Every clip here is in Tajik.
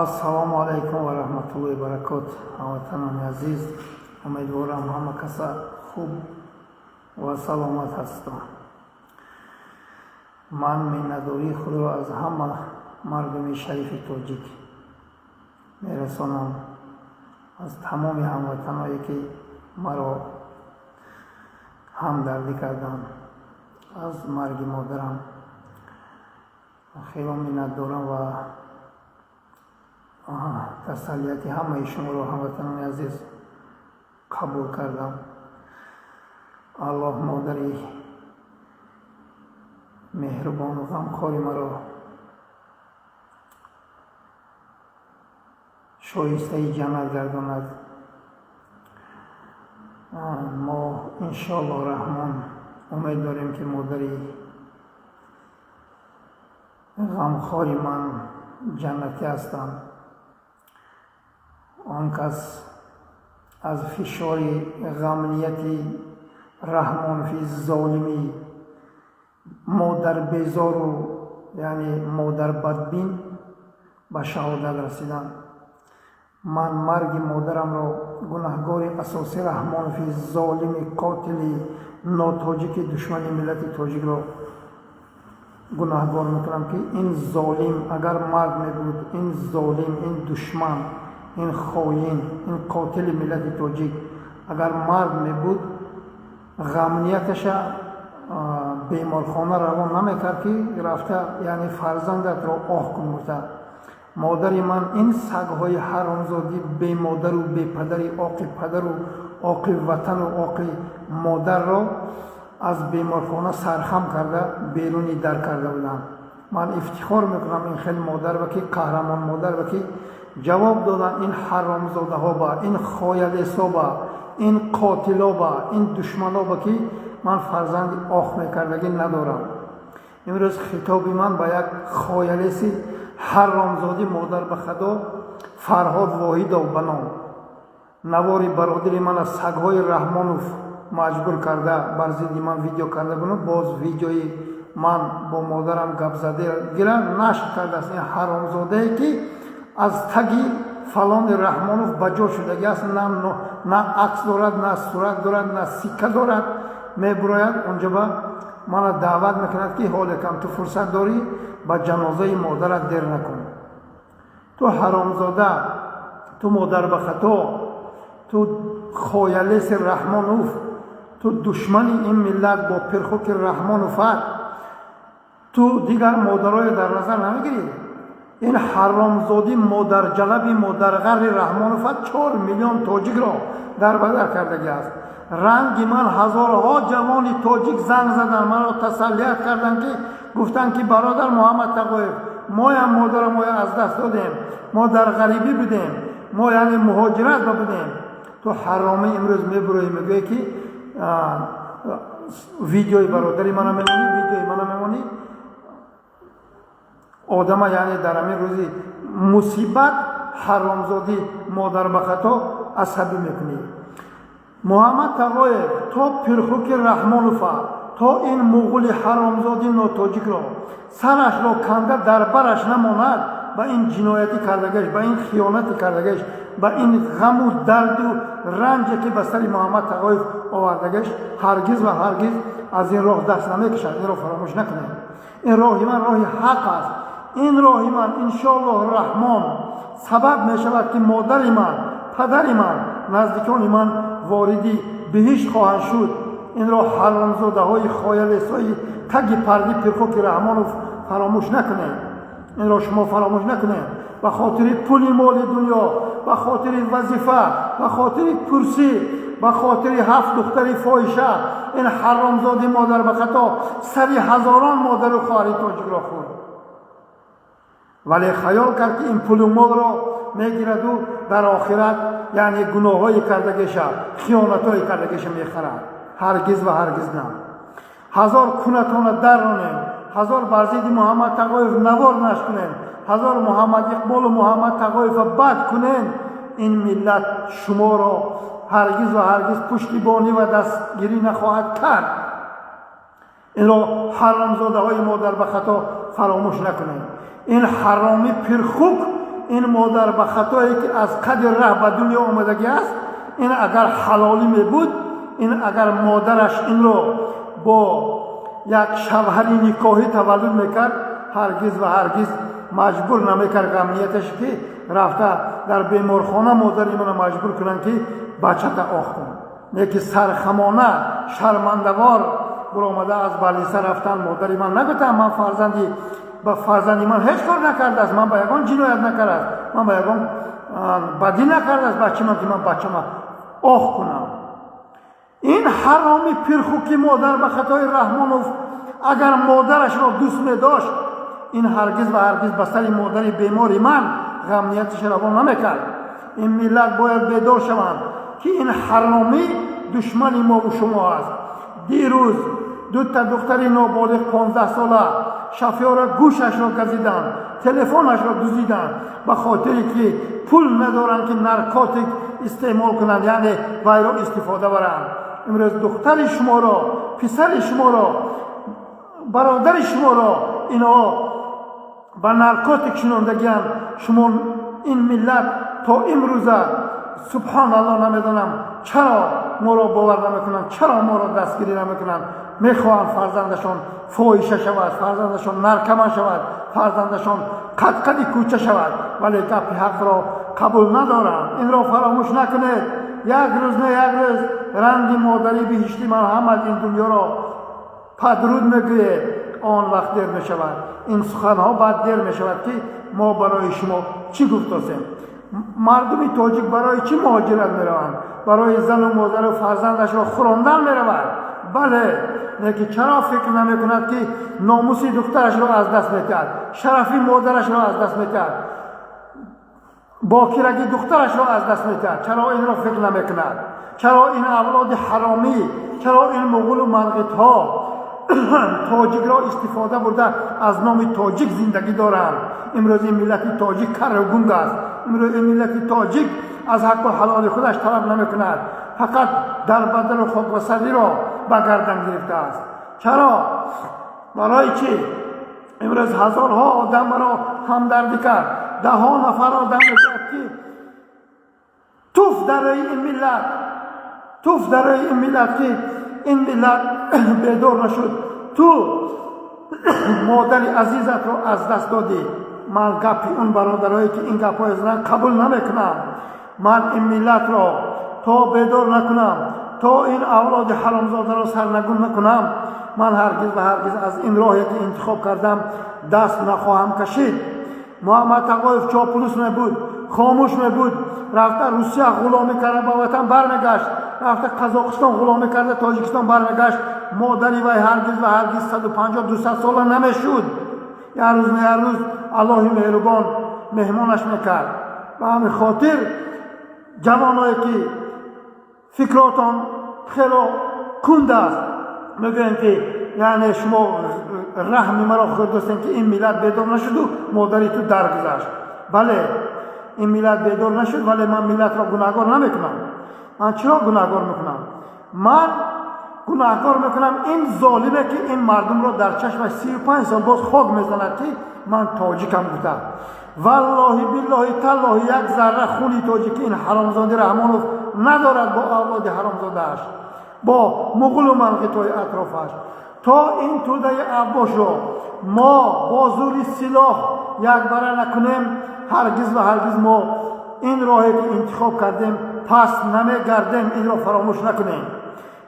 Ассалому алайкум ва раҳматуллоҳи баракот. Ҳамватанони азиз, умедворам, ҳама каса хуб ва саломат ҳастам. Ман миннатдории худро аз ҳама мардуми шарифи тоҷик мерасонам, аз тамоми ҳамватаное, ки маро ҳамдардӣ карданд аз марги модарам. Хело миннатдорам ва тасаллияти ҳамаи шуморо, ҳамватанони азиз, қабул кардам. Аллоҳ модари меҳрубону ғамхори маро шоистаи ҷаннат гардонад. Мо иншоаллоҳ раҳмон умед дорем, ки модари ғамхори ман ҷаннатӣ ҳастанд. Он кас аз фишори ғамнияти Раҳмонови золимӣ, модарбезору, яъне модарбадбин, ба шаҳодат расиданд. Ман марги модарамро гунаҳгори асосӣ Раҳмонови золими, қотили нотоҷики, душмани миллати тоҷикро гунаҳгор мекунам, ки ин золим агар мард мебуд, ин золим, ин душман, ин хоин, ин қотили миллати тоҷик агар мард мебуд, ғамнияташа беморхона равон намекард, ки рафта, яъне фарзандатро оҳ кун гуфта. Модари ман ин сагҳои ҳаромзодӣ, бемодару бепадари, оқи падару оқи ватану оқи модарро аз беморхона сархам карда беруни дар карда буданд. Ман ифтихор мекунам ин хел модар ва ки қаҳрамон модар ва ки ҷавоб доданд ин ҳаромзодаҳо ба ин хоялесо, ба ин қотило, ба ин душмано, ба ки ман фарзанди ох мекардагӣ надорам. Имрӯз хитоби ман ба як хоялеси ҳаромзодӣ, модар ба хадо, Фарҳод Воҳидов ба ном. Навори бародари ман аз сагҳои Раҳмонов маҷбур карда бар зидди ман видео карда буну боз видеои ман бо модарам гап зада гира нашр кардааст. Ин ҳаромзодае, ки аз таги фалони Раҳмонов ба ҷо шудагӣ аст, на акс дорад, на сурат дорад, на сикка дорад, мебурояд онҷо ба мана даъват мекунад, ки ҳоле кам ту фурсат дорӣ, ба ҷанозаи модарат дер накун. Ту ҳаромзода, ту модар ба хато, ту хоялеси Раҳмонов, ту душмани ин миллат бо пирхуки Раҳмоноват, ту дигар модарое дар назар намегирӣ. Ин ҳаромзодӣ, модарҷалаби, модарғарри Раҳмоноват 4 миллион тоҷикро дар бадар кардагӣ аст. Ранги ман ҳазорҳо ҷавони тоҷик занг задан, маро тасаллият карданд, ки гуфтанд, ки бародар Муҳаммад Тағоев, моям модарамоя аз даст додем, мо дар ғарибӣ будем, мо, яъне, муҳоҷират ба будем. Ту ҳаромӣ имрӯз мебуроӣ, мегӯе, ки видеои бародари мана мемонӣ, видеои мана мемонӣ. Одама, яъне, дар ҳамин рӯзи мусибат, ҳаромзодӣ, модар ба хато, асабӣ мекунӣ. Муҳаммад Тағоев, то пирхуки Раҳмонова, то ин муғули ҳаромзоди нотоҷикро сарашро канда дар бараш намонад, ба ин ҷиноятӣ кардагаш, ба ин хиёнати кардагаш, ба ин ғаму дарду ранҷе, ки ба сари Муҳаммад Тағоев овардагаш, ҳаргиз ва ҳаргиз аз ин роҳ даст намекашад. Инро фаромӯш накунед. Ин роҳи ман роҳи ҳақ аст. Ин роҳи ман, иншоаллоҳ раҳмон, сабаб мешавад, ки модари ман, падари ман, наздикони ман вориди биҳишт хоҳанд шуд. Инро ҳаромзодаҳои хоялесои таги парди пирхоки Раҳмонов фаромӯш накунед. Инро шумо фаромӯш накунед. Ба хотири пули моли дунё, ба хотири вазифа, ба хотири курсӣ, ба хотири ҳафт духтари фоҳиша ин ҳаромзоди модар ба хато сари ҳазорон модару хоҳари тоҷикро хӯрд, вале хаёл кард, ки ин пулу молро мегираду дар охират, яъне, гуноҳҳои кардагиша, хиёнатҳои кардагиша мехарад. Ҳаргиз ва ҳаргиз на. Ҳазор кунатона дарронем, ҳазор бар зидди Муҳаммад Тағоев навор нашр кунем, ҳазор Муҳаммад Иқболу Муҳаммад Тағоева бад кунем, ин миллат шуморо ҳаргиз ва ҳаргиз пуштибонӣ ва дастгирӣ нахоҳад кард. Инро ҳаромзодаҳои модар ба хато фаромӯш накунем. Ин ҳароми пирхук, Ин модар ба хатое ки аз қади раҳ ба дунё омадагӣ аст, ин агар ҳалолӣ мебуд, ин агар модараш инро бо як шавҳари никоҳӣ таваллуд мекард, ҳаргиз ва ҳаргиз маҷбур намекард ғамнияташ, ки рафта дар беморхона модари маро маҷбур кунанд, ки бачата оқ кун. Леки сархамона, шармандавор буромада аз балиса рафтан. Модари ман нагуфтам, ман фарзанди ба фарзанди ман ҳеҷ кор накардааст, ман ба ягон ҷиноят накардааст, ман ба ягон бадӣ накардааст бачи ман, ки ман бачама оқ кунам. Ин ҳароми пирхуки модар ба хатои Раҳмонов агар модарашро дӯст медошт, ин ҳаргиз ва ҳаргиз ба сари модари бемори ман ғамнияташ равон намекард. Ин миллат бояд бедор шаванд, ки ин ҳаромӣ душмани мову шумо аст. Дирӯз дута духтари ноболиғ, 15-сола, шофёра гӯшашро газиданд, телефонашро дузиданд, ба хотире ки пул надоранд, ки наркотик истеъмол кунанд, яъне вайро истифода баранд. Имрӯз духтари шуморо, писари шуморо, бародари шуморо инҳо ба наркотик шинондагианд. Шумо ин миллат то имрӯза, субҳоналло, намедонам, чаро моро бовар намекунанд, чаро моро дастгирӣ намекунанд. Мехоҳанд фарзандашон фоҳиша шавад, фарзандашон наркоман шавад, фарзандашон қадқади кӯча шавад, вале гапи ҳақро қабул надоранд. Инро фаромӯш накунед. Як рӯз, не, як рӯз ранги модари биҳиштӣ ман ҳама ин дунёро падруд мегӯед. Он вақт дер мешавад. Ин суханҳо баъд дер мешавад, ки мо барои шумо чӣ гуфтосем. Мардуми тоҷик барои чӣ муҳоҷират мераванд? Барои зану модару фарзандашро хӯрондан меравад, бале, лекин чаро фикр намекунад, ки номуси духтарашро аз даст метиҳад, шарафи модарашро аз даст метиҳад, бокирагии духтарашро аз даст метиҳад? Чаро инро фикр намекунад? Чаро ин авлоди ҳаромӣ, чаро ин муғулу манғитҳо тоҷикро истифода бурда, аз номи тоҷик зиндагӣ доранд? Имрӯз ин миллати тоҷик кару гунг аст. Имрӯз ин миллати тоҷик аз ҳаққу ҳалоли худаш талаб намекунад, фақат дарбадару хокбасариро ба гардан гирифтааст. Чаро? Барои чӣ? Имрӯз ҳазорҳо одам маро ҳамдардӣ кард, даҳҳо нафар одам мегӯяд, ки туф дар рӯи ин миллат, туф дар рӯи ин миллат, ки ин миллат бедор нашуд, ту модари азизатро аз даст додӣ. Ман гапи он бародарое, ки ин гапҳои зананд, қабул намекунам. Ман ин миллатро то бедор накунам, то ин авлоди ҳаромзодаро сарнагун накунам, ман ҳаргиз ва ҳаргиз аз ин роҳе, ки интихоб кардам, даст нахоҳам кашид. Муҳаммад Тағоев чоплус мебуд, хомӯш мебуд, рафта Русия ғуломӣ карда, ба ватан бармегашт, рафта Қазоқистон ғуломӣ карда, Тоҷикистон бармегашт, модари вай ҳаргиз ва ҳаргиз 150, 200 сола намешуд. Як рӯз, не, як рӯз Аллоҳи меҳрубон меҳмонаш мекард. Ба ҳамин хотир, ҷавоное, ки фикротон хело кунд аст, мегӯем, ки яъне шумо раҳми маро хӯрдастем, ки ин миллат бедор нашуду модари ту даргузашт. Бале, ин миллат бедор нашуд, вале ман миллатро гунаҳгор намекунам. Ман чиро гунаҳгор мекунам? Ман гунаҳгор мекунам ин золиме, ки ин мардумро дар чашмаш 35 сол боз хок мезанад, ки ман тоҷикам гуфта. Валлоҳи, биллоҳи, таллоҳи, як зарра хуни тоҷики ин ҳаромзоди Раҳмонов надорад бо авлоди ҳаромзодааш, бо муғулу манғитҳои атрофаш. То ин тӯдаи авбошро мо бо зури силоҳ якбара накунем, ҳаргиз ва ҳаргиз мо ин роҳе, ки интихоб кардем, пас намегардем. Инро фаромӯш накунем.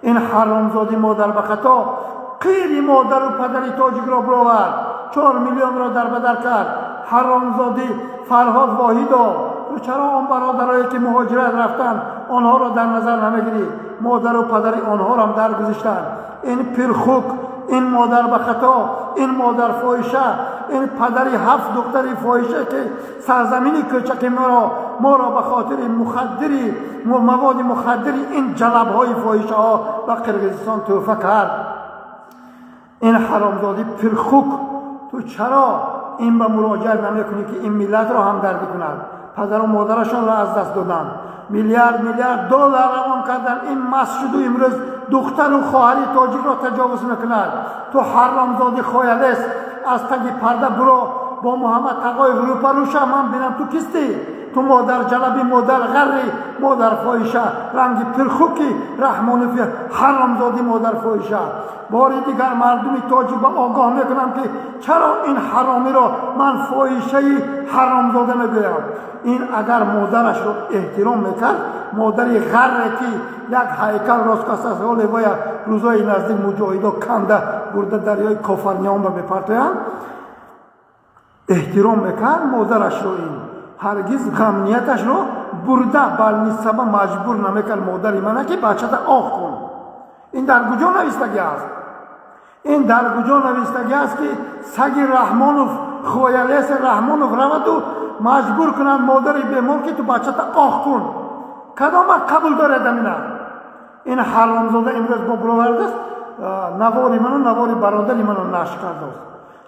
Ин ҳаромзоди модар ба хато қири модару падари тоҷикро бировард, 4 миллионро дарбадар кард. Ҳаромзодӣ Фарҳод Воҳидов, чаро он бародарое, ки муҳоҷират рафтанд, онҳоро дар назар намегирӣ? Модару падари онҳорам даргузиштанд. Ин пирхук, ин модар ба хато, ин модар фоҳиша, ин падари ҳафт духтари фоҳиша, ки сарзамини кӯчаки моро ба хотири мухаддири маводи мухаддири ин ҷалабҳои фоҳишаҳо ба Қирғизистон тӯҳфа кард. Ин ҳаромзодӣ пирхук, ту чаро ин ба муроҷиат намекунӣ, ки ин миллатро ҳамдардӣ кунад? Падару модарашонро аз даст доданд, миллиард миллиард доллар равон карданд, ин маст шуду имрӯз духтару хоҳари тоҷикро таҷовуз мекунад. Ту ҳаромзоди хоялес, аз таги парда буро. Бо Муҳаммад Тағоев рӯпарӯ ша, ман бинам ту кистӣ. Ту модар ҷалаби, модар ғарри, модар фоҳиша, ранги пирхуки Раҳмонови ҳаромзодӣ, модар фоҳиша. Бори дигар мардуми тоҷик ба огоҳ мекунам, ки чаро ин ҳаромиро ман фоҳишаи ҳаромзода мегӯям. Ин агар модарашро эҳтиром мекард, модари ғарре, ки як ҳайкал рост каст аст, ҳоле вая рӯзои наздик муҷоҳидо канда бурда дарёи Кофарниҳон ба мепартоянд, эҳтиром мекард модарашро, ин ҳаргиз ғамнияташро бурда больница ба маҷбур намекард модари мана, ки бачата оқ кун. Ин дар куҷо навистагӣ аст? Ин дар куҷо навистагӣ аст, ки саги Раҳмонов, хоялеси Раҳмонов раваду маҷбур кунад модари бемор, ки ту бачата оқ кун? Кадом вақт қабул доред амина? Ин ҳаромзода имрӯз бо бировардааст навори ману навори бародари ману нашр кардааст.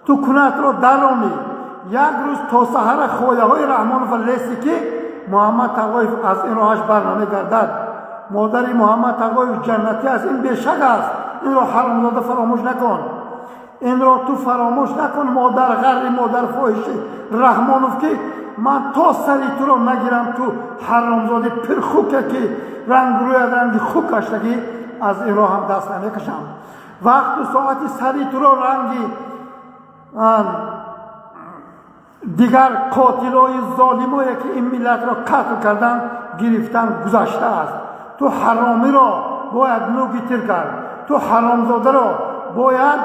Ту кунатро даронӣ, як рӯз то саҳара хояҳои Раҳмонова леси, ки Муҳаммад Тағоев аз ин роҳаш бар намегардад. Модари Муҳаммад Тағоев ҷаннатӣ аст, ин бешак аст. Инро, ҳаромзода, фаромӯш накун. Инро ту фаромӯш накун, модар ғарри, модар фоҳиши Раҳмонов, ки ман то сари туро нагирам, ту ҳаромзоди пирхуке, ки рангрӯяд ранги хук гаштагӣ, аз ин роҳам даст намекашам. Вақту соати сари туро ранги дигар қотилои золимое, ки ин миллатро қатл кардан, гирифтан гузаштааст. Ту ҳаромиро бояд нӯги тир кард, ту ҳаромзодаро бояд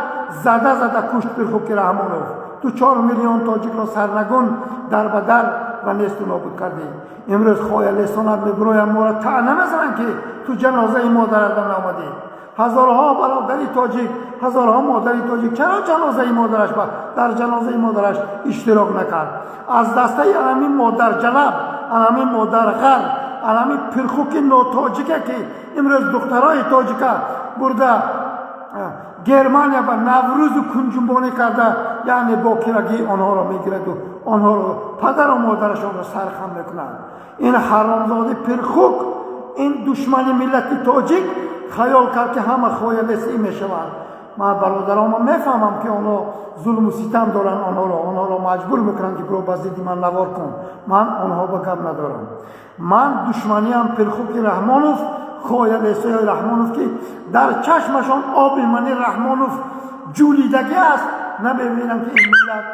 зада зада кушт. Пирхуки Раҳмонов, ту 4 миллион тоҷикро сарнагун, дарбадар ва несту нобуд кардӣ. Имрӯз хоялесонат мебуроям, моро таъна мезананд, ки ту ҷанозаи модарат ба наомадӣ. Ҳазорҳо бародари тоҷик, ҳазорҳо модари тоҷик чаро ҷанозаи модараш ба дар ҷанозаи модараш иштирок накард? Аз дастаи анамин модарҷалаб, анамин модарғар, анамин пирхуки нотоҷике, ки имрӯз духтарои тоҷика бурда Германия ба наврӯзу кунҷунбонӣ карда, яъне бокирагии онҳоро мегираду онҳоро, падару модарашонро сархам мекунанд. Ин ҳаромзоди пирхук, ин душмани миллати тоҷик хаёл кард, ки ҳама хоялеси мешаванд. Ман бародарома мефаҳмам, ки онҳо зулму ситам доранд, онҳоро маҷбур мекунанд, ки биро ба зидди ман навор кун. Ман онҳо ба гап надорам. Ман душманиам пирхуки Раҳмонов, хоялесои Раҳмонов, ки дар чашмашон оби мани Раҳмонов ҷӯлидагӣ аст, намебинам, ки ин миллат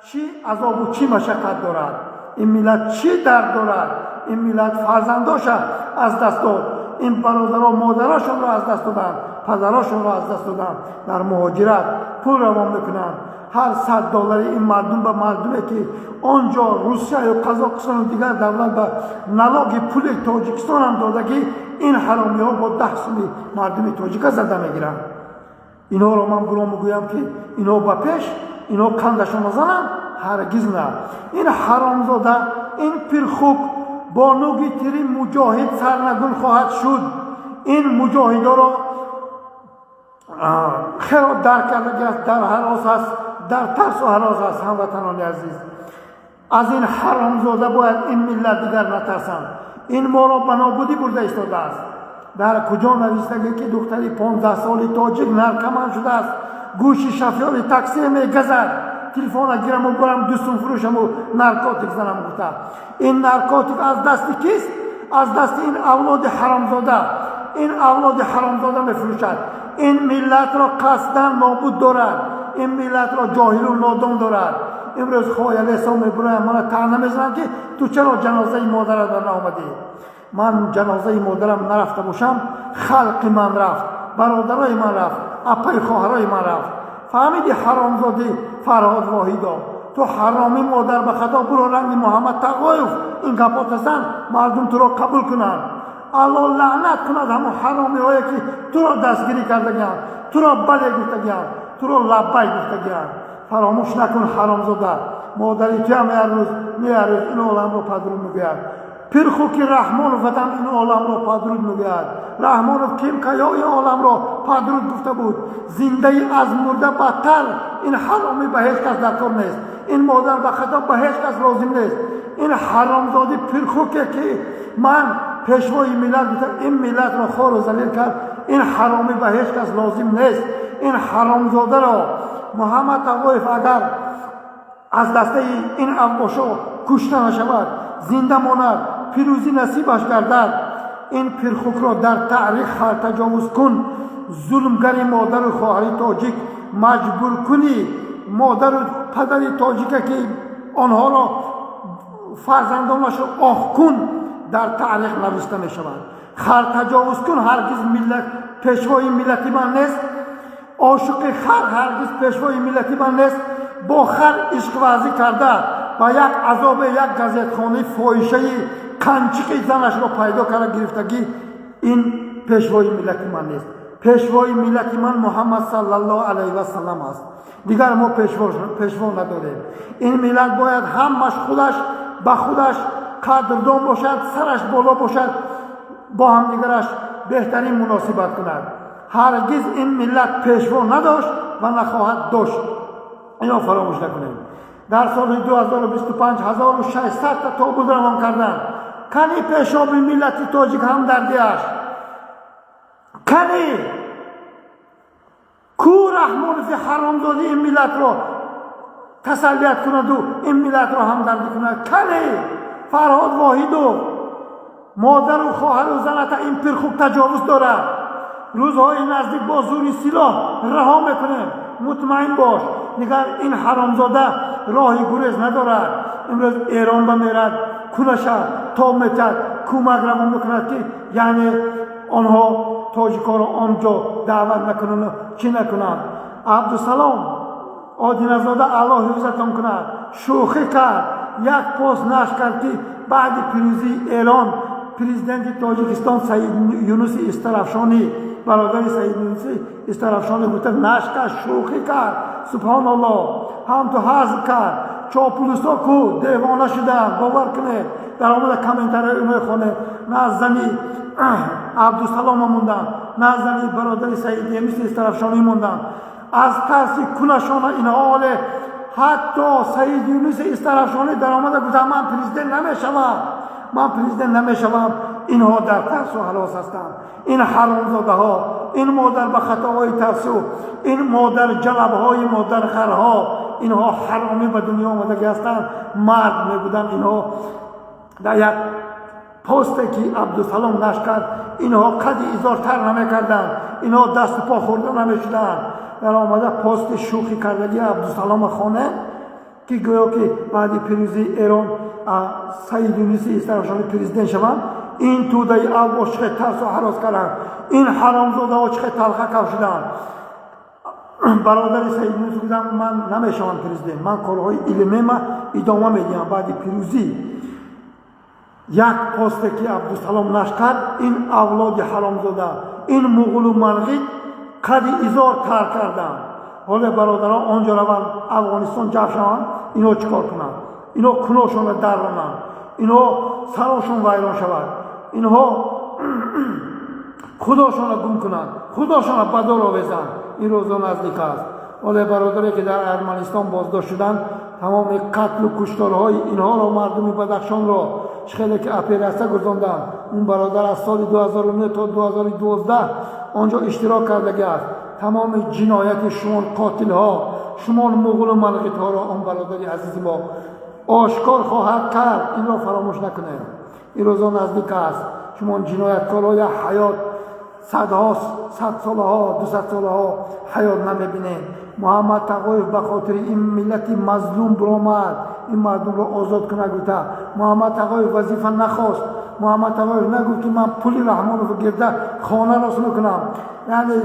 чӣ азобу чӣ машаққат дорад, ин миллат чӣ дард дорад. Ин миллат фарзандоша аз даст дод, ин бародаро модарошонро аз даст доданд, падарошонро аз даст доданд, дар муҳоҷират пул равон мекунанд. Ҳар 100 доллари ин мардум ба мардуме, ки он ҷо Русияю Қазоқистону дигар давлат ба налоги пули Тоҷикистонам додагӣ, ин ҳаромиҳо бо 10 суми мардуми тоҷика зада мегиранд. Инҳоро ман буро мегӯям, ки инҳо ба пеш, инҳо қандашон зананд, ҳаргиз на. Ин ҳаромзода, ин пирхук бо нӯги тири муҷоҳид сарнагун хоҳад шуд. Ин муҷоҳидоро хело дарк кардагӣ аст, дар ҳарос аст, дар тарсу ҳарос аст. Ҳамватанони азиз, аз ин ҳаромзода бояд ин миллат дигар натарсанд. Ин моро ба нобудӣ бурда истодааст. Дар куҷо навистагӣ, ки духтари 15-соли тоҷик наркоман шудааст, гӯши шофёри таксие мегазад, телефона гираму бурам 2 сум фурӯшаму наркотик занам гуфта? Ин наркотик аз дасти кист? Аз дасти ин авлоди ҳаромзода. Ин авлоди ҳаромзода мефурӯшад. Ин миллатро қасдан нобуд дорад, ин миллатро ҷоҳилу нодон дорад. Имрӯз хоялесо мебуроям, мана таъна мезанам, ки ту чаро ҷанозаи модарат ба наомадӣ. Ман ҷанозаи модарам нарафта бошам, халқи ман рафт, бародарои ман рафт, апаи хоҳарои ман рафт. Фаҳмиди, ҳаромзодӣ Фарҳод Воҳидов, ту ҳаромӣ, модар ба хато, буро ранги Муҳаммад Тағоев ин гапота зан, мардум туро қабул кунанд. Алло лаънат кунад ҳамон ҳаромиҳое, ки туро дастгирӣ кардагианд, туро бале гуфтагианд, туро лаббай гуфтагианд. Фаромӯш накун, ҳаромзода, модари туям як рӯз не як рӯз ин оламро падруд мегӯяд. Пирхуки Раҳмонов ватан ин оламро падруд мегӯяд. Раҳмонов ким каё ин оламро падруд гуфта буд. Зиндаи аз мурда бадтар. Ин ҳаромӣ ба ҳеҷ кас дар кор нест, ин модар ба хато ба ҳеҷ кас лозим нест. Ин ҳаромзоди пирхуке, ки ман пешвои миллат гуфтам, ин миллатро хору залил кард. Ин ҳаромӣ ба ҳеҷ кас лозим нест. Ин ҳаромзодаро Муҳаммад Тағоев агар Аз дастаи ин авбошо кушта нашавад, зинда монад, пирӯзӣ насибаш гардад. Ин пирхукро дар таърих таҷовузкун, зулмгари модару хоҳари тоҷик, маҷбуркуни модару падари тоҷика, ки онҳоро фарзандонашро оҳкун, дар таърих навишта мешавад. Хар таҷовузкун ҳаргиз миллат пешвои миллати ман нест. Ошиқи хар ҳаргиз пешвои миллати ман нест. Бо хар ишқварзӣ карда ба як азобе як газетхонаи фоҳишаи қанчиқи занашро пайдо карда гирифтагӣ, ин пешвои миллати ман нест. Пешвои миллати ман Муҳаммад саллаллоҳу алайҳи васаллам аст. Дигар мо пешво надорем. Ин миллат бояд ҳамаш худаш ба худаш қадрдон бошад, сараш боло бошад, бо ҳамдигараш беҳтарин муносибат кунад. Ҳаргиз ин миллат пешво надошт ва нахоҳад дошт. Ино фаромӯш накунем. Дар соли 2025 1600 та тобут равон карданд. Кани пешоби миллати тоҷик ҳамдардиаш? Кани ку Раҳмонови ҳаромзоди ин миллатро тасаллият кунаду ин миллатро ҳамдардӣ кунад? Кани Фарҳод Воҳидов? Модару хоҳару заната ин пирхук таҷовуз дорад. Рӯзҳои наздик бо зури силоҳ раҳо мекунем, мутмаин бош. Дигар ин ҳаромзода роҳи гурез надорад. Имрӯз Эрон ба мерад, кунаша тоб метиҳад, кӯмак равон мекунад, ки яъне онҳо тоҷикҳоро он ҷо даъват накунанд, чӣ накунанд. Абдусалом Одиназода, Аллоҳ ҳифзатон кунад, шӯхӣ кард, як пост нашр кард, ки баъди пирӯзии Эрон президенти Тоҷикистон Саид Юнуси Истарафшонӣ, бародари Саид Юнуси Истарафшонӣ гуфта нашр кард, шӯхӣ кард. Субҳоналлоҳ, ҳам ту ҳазл кард. Чоплусо ку девона шуданд, бовар кунед. Дар омада комментарияи мехонед, на аз зани Абдусалома монданд, на аз зани бародари Саид Юнуси Истарафшонӣ монданд. Аз тарси кунашона инҳо оле ҳатто Саид Юнуси Истарафшонӣ дар омада гуфта: «Ман президент намешавам, ман президент намешавам». Инҳо дар тарсу ҳалос ҳастанд. Ин ҳаромзодаҳо, ин модар ба хатоҳои тарсу, ин модар ҷалабҳои модархарҳо, инҳо ҳаромӣ ба дунё омадагӣ ҳастанд. Мард мебуданд, инҳо дар як посте, ки Абдусалом нашр кард, инҳо қади изортар намекарданд, инҳо дасту по хӯрда намешуданд. Дар омада пости шӯхӣ кардагии Абдусалома хоне, ки гӯё ки баъди пирӯзии Эрон Саид Юнуси Истарафшонӣ президент шаванд. Ин тӯдаи авбош чӣ хел тарсу ҳарос карданд, ин ҳаромзодаҳо чӣ хел талха кав шуданд. Бародари Саид Юнус гуфтам: «Ман намешавам президент, ман корҳои илмима идома медиҳам». Баъди пирӯзӣ як посте, ки Абдусалом нашр кард, ин авлоди ҳаромзода, ин муғулу манғит қади изор тар карданд. Ҳоле бародарон он ҷо раванд, Афғонистон ҷаб шаванд, инҳо чӣ кор кунанд? Инҳо куношонро дарронанд, инҳо сарошон вайрон шавад, инҳо худошонро гум кунанд, худошонро ба дор овезанд. Ин рӯзо наздик аст. Ҳоле бародаре, ки дар Арманистон боздошт шуданд, тамоми қатлу кушторҳои инҳоро, мардуми Бадахшонро чӣ хеле ки оператсия гузонданд, он бародар аз соли 2009 то 2012 он ҷо иштирок кардагӣ аст. Тамоми ҷинояти шумон қотилҳо, шумон муғулу манғитҳоро он бародари азизи мо ошкор хоҳад кард. Инро фаромӯш накунед. Ин рӯзо наздик аст. Шумон ҷинояткорҳоя ҳаёт садҳо садсолаҳо, дусадсолаҳо ҳаёт намебинед. Муҳаммад Тағоев ба хотири ин миллати мазлум биромад, ин мардумро озод кунад гуфта. Муҳаммад Тағоев вазифа нахост. Муҳаммад Тағоев нагуфт, ки ман пули Раҳмоновро гирда хона рост мекунам, яъне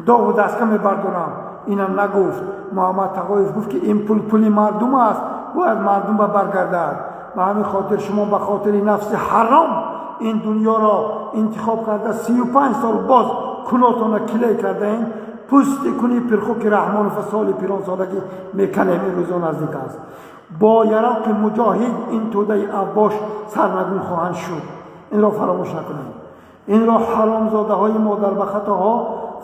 доғу даска мебардорам. Ина нагуфт. Муҳаммад Тағоев гуфт, ки ин пул пули мардум аст, бояд мардум ба баргардад. Ба ҳамин хотир шумо ба хотири нафси ҳаром ин дунёро интихоб карда, 35 сол боз кунотона килей кардаем. Пӯсти куни пирхуки Раҳмонова соли пиронсолагӣ меканем. Ин рӯзо наздик аст. Бо яроқи муҷоҳид ин тӯдаи авбош сарнагун хоҳанд шуд. Инро фаромӯш накунем. Инро ҳаромзодаҳои модарбахатоҳо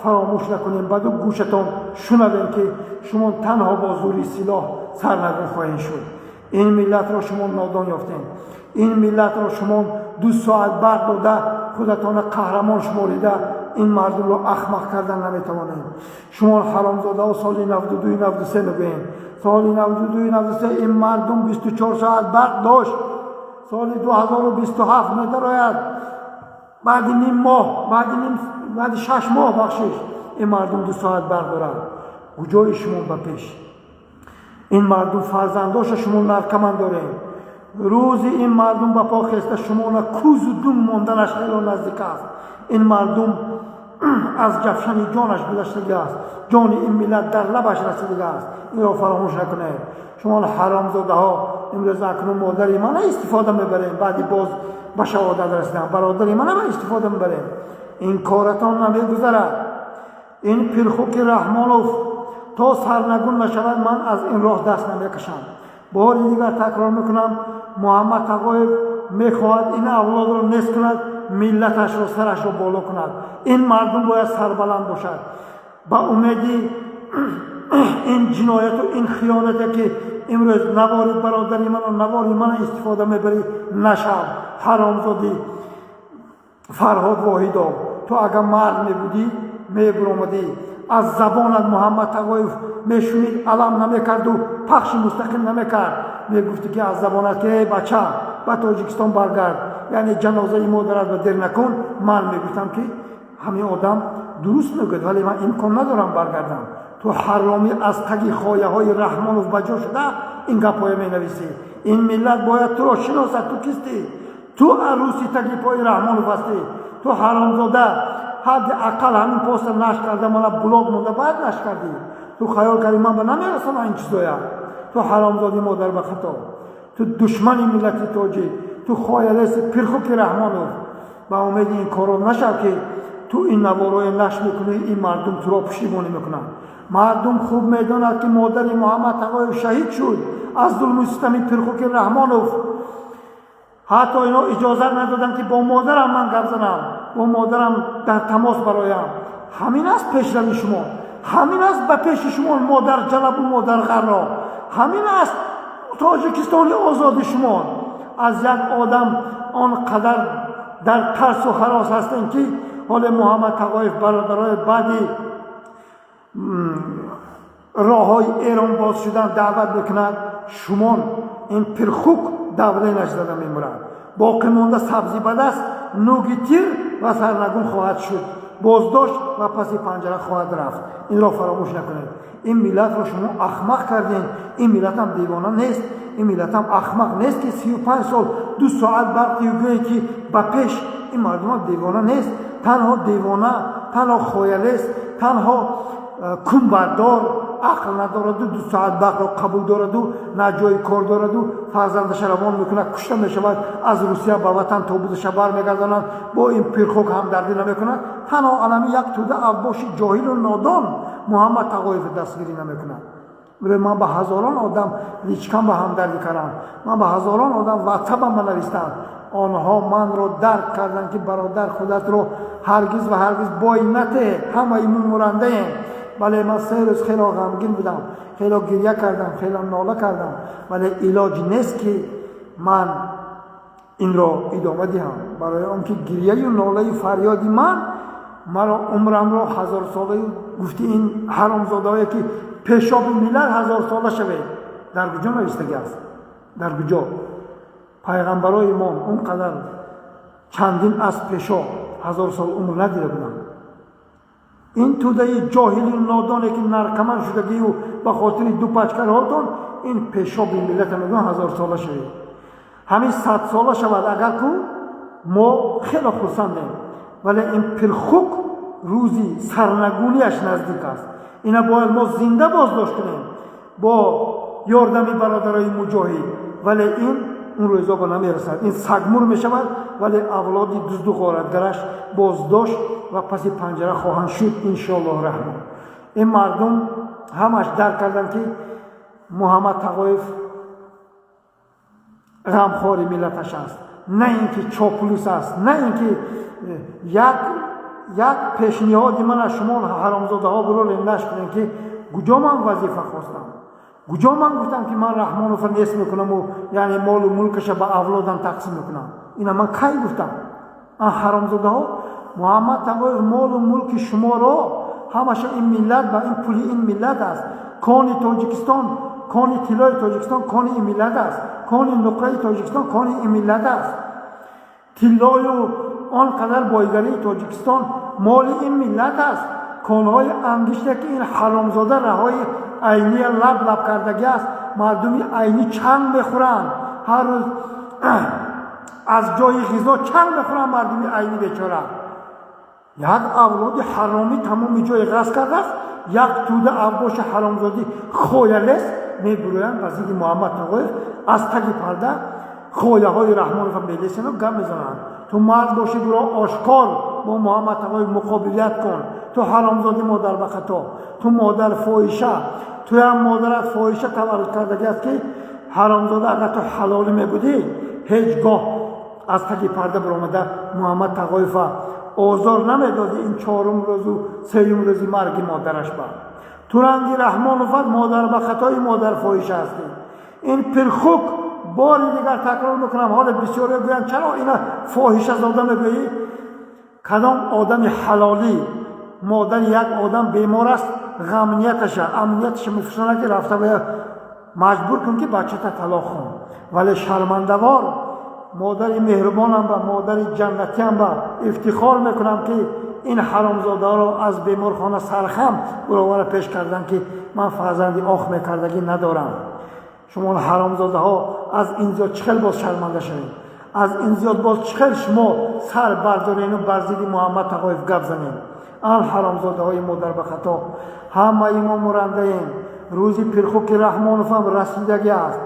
фаромӯш накунем. Баду гӯшатон шунавем, ки шумо танҳо бо зури силоҳ сарнагун хоҳед шуд. Ин миллатро шумо нодон ёфтем. Ин миллатро шумо 2 соат барқ дода, худатонро қаҳрамон шуморида. Ин мардумро ахмақ кардан наметавонем. Шумо ҳаромзодаҳо соли 92, 93 мегӯем. Соли 92, 93 ин мардум 24 соат барқ дошт. Соли 2027 медарояд, баъди ним моҳ, баъди ним, баъди 6 моҳ, бахшиш, ин мардум 2 соат барқ дорад. Куҷои шумо ба пеш? Ин мардум фарзандоша шумо наркоман дорем. Рӯзи ин мардум ба по хеста, шумона кузу дум монданаш хело наздик аст. Ин мардум аз ҷафшани ҷонаш гузаштагӣ аст. Ҷони ин миллат дар лабаш расидага аст. Инро фаромӯш накунед. Шумо ҳаромзодаҳо имрӯз акнун модари мана истифода мебарем. Баъди боз ба шаҳодат расидан бародари мана истифода мебарем. Ин коратон намегузарад. Ин пирхуки Раҳмонов то сарнагун нашавад, ман аз ин роҳ даст намекашам. Бори дигар такрор мекунам: Муҳаммад Тағоев мехоҳад ин авлодро нест кунад, миллаташро сарашро боло кунад. Ин мардум бояд сарбаланд бошад. Ба умеди ин ҷинояту ин хиёнате, ки имрӯз навори бародари ману навори мана истифода мебарӣ, нашав, ҳаромзодӣ Фарҳод Воҳидов. Ту агар мард мебудӣ, мебуромадӣ. Аз забонат Муҳаммад Тағоев мешунид, алам намекарду пахши мустақим намекард. Мегуфтӣ, ки аз забонат, ки эй бача, ба Тоҷикистон баргард, яъне ҷанозаи модарат ба дер накун. Ман мегуфтам, ки ҳамин одам дуруст мегӯяд, вале ман имкон надорам баргардам. Ту ҳаромӣ аз таги хояҳои Раҳмонов ба ҷо шуда ин гапҳоя менависӣ. Ин миллат бояд туро шиносад. Ту кистӣ? Ту арӯси таги пои Раҳмонов ҳастӣ. Ту ҳаромзода, ҳадди ақал ҳамин поста нашр карда, мана блок монда, баъд нашр кардӣ. Ту хаёл кардӣ, ман ба намерасонам ин чизоя? Ту ҳаромзоди модар ба хато, ту душмани миллати тоҷик, ту хоялеси пирхуки Раҳмонов. Ба умеди ин корро нашав, ки ту ин наворое нашр мекунӣ, ин мардум туро пуштибонӣ мекунанд. Мардум хуб медонад, ки модари Муҳаммад Тағоев шаҳид шуд аз зулму систами пирхуки Раҳмонов. Ҳатто ино иҷозат надоданд, ки бо модарам ман гап занам, бо модарам дар тамос бароям. Ҳамин аст пешрави шумо, ҳамин аст ба пеши шумо модар ҷалабу модар ғарро, ҳамин аст Тоҷикистони озоди шумо. Аз як одам он қадар дар тарсу ҳарос ҳастем, ки ҳоле Муҳаммад Тағоев бародарои баъди роҳҳои Эрон боз шудан даъват мекунад, шумон ин пирхук давленаш зада мемурад. Боқӣ монда сабзӣ ба даст, нӯги тир ва сарнагун хоҳад шуд, боздошт ва паси панҷара хоҳад рафт. Инро фаромӯш накунед. Ин миллатро шумо ахмақ кардем. Ин миллатам девона нест, ин миллатам ахмақ нест, ки 35 сол 2 соат барқи гӯе, ки ба пеш. Ин мардумам девона нест. Танҳо девона, танҳо хоялест, танҳо кунбардор ақл надораду 2 соат барқро қабул дораду, на ҷои кор дораду, фарзандаша равон мекунад, кушта мешавад, аз Русия ба ватан тобуташа бармегардонанд, бо ин пирхок ҳамдардӣ намекунад. Танҳо алами як тӯда авбоши ҷоҳилу нодон Муҳаммад Тағоев дастгирӣ намекунад. Ман ба ҳазорон одам личка м ба ҳамдардӣ кардам, ман ба ҳазорон одам ватсапам банавистам. Онҳо манро дарк карданд, ки бародар, худатро ҳаргиз ва ҳаргиз бой натеҳ, ҳамаи мо мурандаем. Вале ман 3 рӯз хело ғамгин будам, хело гирья кардам, хело нола кардам, вале илоҷ нест, ки ман инро идома диҳам, барои он ки гирьяю нолаю фарёди ман маро умрамро ҳазорсолаю гуфти ин ҳаромзодаое, ки пешоби миллат ҳазорсола шавед. Дар куҷо навистагӣ аст? Дар куҷо? Пайғамбарои мо он қадар чандин аз пешо 1000 сол умр надида буданд. Ин тӯдаи ҷоҳилу нодоне, ки наркоман шудагию ба хотири ду пачкарҳотон ин пешоби миллата мегӯян ҳазорсола шавед. Ҳамин 100сола шавад агар ку, мо хело хурсандем, вале ин пирхук рӯзи сарнагунияш наздик аст. Ина бояд мо зинда боздошт кунем бо ёрдами бародарои муҷоҳид, вале ин он рӯзо ба намерасад. Ин сагмур мешавад, вале авлоди дузду ғоратгараш боздошт ва паси панҷара хоҳанд шуд, иншоаллоҳ раҳмон. Ин мардум ҳамаш дарк карданд, ки Муҳаммад Тағоев ғамхори миллаташ аст, на ин ки чоплус аст, на ин ки як пешниҳоди ман аз шумо ҳаромзодаҳо буролем нашр кунем, ки куҷо ман вазифа хостам, куҷо ман гуфтам, ки ман Раҳмоновро нест мекунаму яъне молу мулкаша ба авлодам тақсим мекунам. Ина ман кай гуфтам? Ан ҳаромзодаҳо Муҳаммад Тағоев, молу мулки шуморо ҳамаша ин миллат ба ин пули ин миллат аст. Кони Тоҷикистон, кони тиллои Тоҷикистон кони ин миллат аст, кони нуқраи Тоҷикистон кони ин миллат аст, тиллою он қадар бойгарии Тоҷикистон моли ин миллат аст. Конҳои ангиште, ки ин ҳаромзода раҳои Айния лаб лаб кардагӣ аст, мардуми Айнӣ чанг мехӯранд, ҳар рӯз аз ҷои ғизо чанг мехӯранд мардуми Айнӣ бечора. Як авлоди ҳаромӣ тамоми ҷои ғасб кардааст. Як тӯда авбоши ҳаромзодӣ хоялес мебурӯянд ба зидди Муҳаммад Тағоев, аз таги парда хояҳои Раҳмонова мелесену гап мезананд. Ту мард бошӣ, буро, ошкор бо Муҳаммад Тағоев муқобилият кун. Ту ҳаромзодӣ, модар ба хато, ту модар фоҳиша, туям модарат фоҳиша таваллуд кардагӣ аст, ки ҳаромзода, агар ту ҳалолӣ мебудӣ, ҳеҷ гоҳ аз таги парда баромада Муҳаммад Тағоева озор намедодӣ. Ин чорум рӯзу сеюм рӯзи марги модараш ба ту ранги Раҳмоноват, модар ба хатои, модар фоҳиша ҳастӣ. Ин пирхук, бори дигар такрор мекунам, ҳоло бисёре гӯянд, чаро ина фоҳишазода мегӯӣ? Кадом одами ҳалолӣ, модари як одам бемор аст, ғамнияташа, амнияташа мефурсонад, ки рафта маҷбур кун, ки бачата талоқ кун? Вале шармандавор, модари меҳрубонам ба модари ҷаннатиам ба ифтихор мекунам, ки ин ҳаромзодаро аз беморхона сархам буровара пеш кардам, ки ман фарзанди ох мекардагӣ надорам. Шумо ҳаромзодаҳо, аз ин зиёд чӣ хел боз шарманда шавед? Аз ин зиёд боз чӣ хел шумо сар бардорену бар зидди Муҳаммад Тағоев гап занед? Ан ҳаромзодаҳои модар ба хато, ҳамаи мо мурандаем. Рӯзи пирхуки Раҳмоновам расидагӣ аст.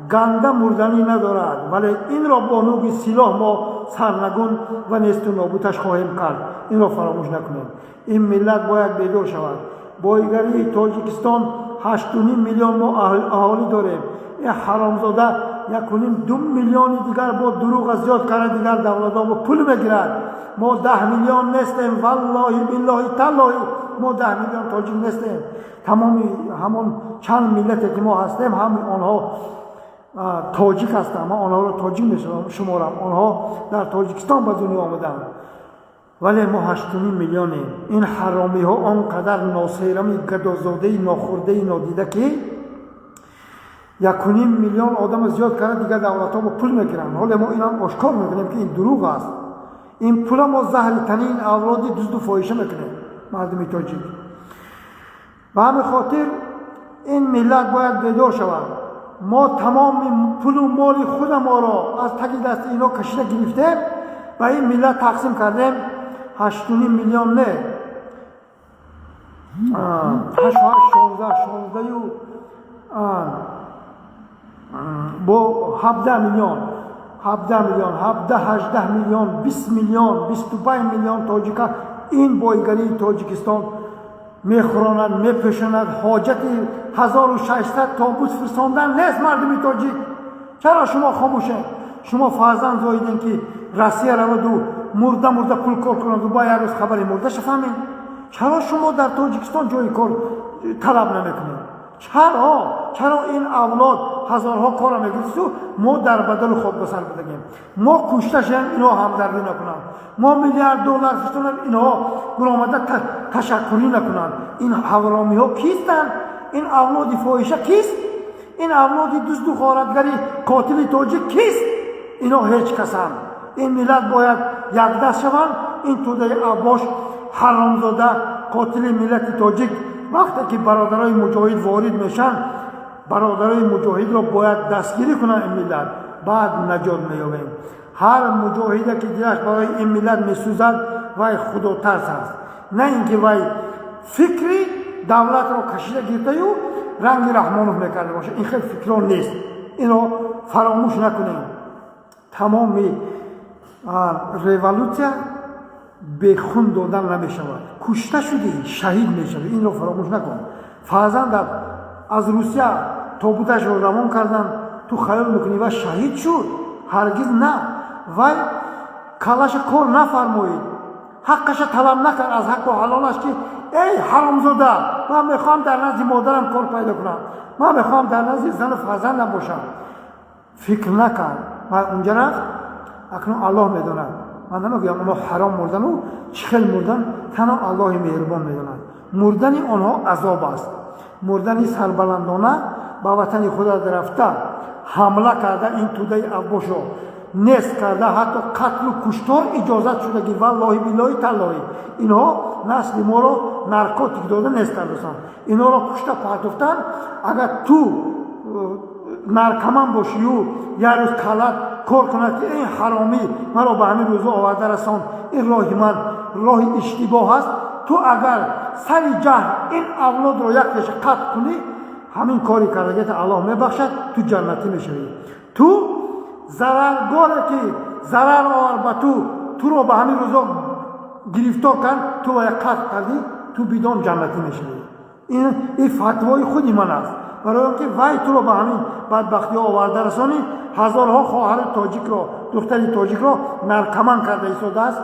Ганда мурданӣ надорад, вале инро бо нӯги силоҳ мо сарнагун ва несту нобудаш хоҳем кард. Инро фаромӯш накунед. Ин миллат бояд бедор шавад. Бойгарии Тоҷикистон, 8,5 миллион мо аҳолӣ дорем. Ин ҳаромзода 1,5-2 миллиони дигар бо дурӯға зиёд карда, дигар давлатҳо бо пул мегирад. Мо 10 миллион нестем, валлоҳи, биллоҳи, таллоҳи, мо 10 миллион тоҷик нестем. Тамоми ҳамон чанд миллате, ки мо ҳастем, ҳами онҳо тоҷик ҳастанд. Ман онҳоро тоҷик мешуморам, онҳо дар Тоҷикистон ба дунё омаданд, вале мо 8,5 миллионем. Ин ҳаромиҳо он қадар носерами гадозодаи нохӯрдаи нодида, ки 1,5 миллион одама зиёд карда, дигар давлатҳо бо пул мегиранд. Ҳоле мо инам ошкор мекунем, ки ин дурӯғ аст. Ин пула мо заҳри тани ин авлоди дузду фоҳиша мекунем, мардуми тоҷик. Ба ҳамин хотир ин миллат бояд бедор шавад. Мо тамоми пулу моли худаморо аз таги дасти ино кашида гирифтем, ба ин миллат тақсим кардем. 8,5 миллион не, ҳашту ҳашт 16, шонздаҳю бо 17 миллион, 17 миллион, 17, 18 миллион, 20 миллион, 25 миллион тоҷика ин бойгарии Тоҷикистон мехӯронад, мепӯшонад. Ҳоҷати 1600 тобут фирсондан нест. Мардуми тоҷик, чаро шумо хомӯшед? Шумо фарзанд зоидем, ки Россия раваду мурда мурда пул кор кунаду ба як рӯз хабари мурдаша фаҳмем. Чаро шумо дар Тоҷикистон ҷои кор талаб намекунед? Чаро, чаро ин авлод ҳазорҳо кора мегиристу мо дар бадалу хок ба сар будагем? Мо кушта шавем, инҳо ҳамдардӣ накунанд. Мо миллиард доллар фиристонам, инҳо буромада ташаккурӣ накунанд. Ин ҳавромиҳо кистанд? Ин авлоди фоҳиша кист? Ин авлоди дузду ғоратгари қотили тоҷик кист? Инҳо ҳеҷ касанд. Ин миллат бояд якдаст шаванд. Ин тӯдаи авбош, ҳаромзода, қотили миллати тоҷик, вақте ки бародарои муҷоҳид ворид мешаванд, бародарои муҷоҳидро бояд дастгирӣ кунанд ин миллат, баъд наҷот меёбем. Ҳар муҷоҳиде, ки дилаш барои ин миллат месӯзад, вай худотарс аст, на ин ки вай фикри давлатро кашида гирифтаю ранги Раҳмонов мекарда бошад. Ин хел фикрон нест, инро фаромӯш накунем. Тамоми революция бехун додан намешавад. Кушта шудӣ, шаҳид мешавӣ, инро фаромӯш накун. Фарзандат аз Русия тобуташро равон карданд, ту хаёл мекунӣ, вай шаҳид шуд? Ҳаргиз на. Вай калаша кор нафармоид, ҳаққаша талаб накард аз ҳаққу ҳалолаш, ки эй ҳаромзода, ман мехоҳам дар назди модарам кор пайдо кунам, ман мехоҳам дар назди зану фарзандам бошам. Фикр накард, вай унҷа рафт. Акнун Аллоҳ медонад. Ман намегӯям, онҳо ҳаром мурдану чӣ хел мурдан, танҳо Аллоҳи меҳрубон медонад. Мурдани онҳо азоб аст. Мурдани сарбаландона ба ватани худат рафта, ҳамла карда, ин тӯдаи авбошро нест карда, ҳатто қатлу куштор иҷозат шудаги. Валлоҳи, биллоҳи, таллоҳи, инҳо насли моро наркотик дода нест кардасан. Инҳоро кушта партофтан. Агар ту наркоман бошию як рӯз калат кор кунад, ки ин ҳаромӣ маро ба ҳамин рӯзо оварда расон, ин роҳи ман роҳи иштибоҳ аст, ту агар сари ҷаҳл ин авлодро як теша қатл кунӣ, ҳамин кори кардагиата Аллоҳ мебахшад, ту ҷаннатӣ мешавӣ. Ту зараргоре, ки зарар овар ба ту, туро ба ҳамин рӯзо гирифтор кард, ту вая қатл кардӣ, ту бидон, ҷаннатӣ мешавӣ. Ин фатвои худи ман аст, барои он ки вай туро ба ҳамин бадбахтиҳо оварда расонӣ, ҳазорҳо хоҳари тоҷикро, духтари тоҷикро наркоман карда истодааст.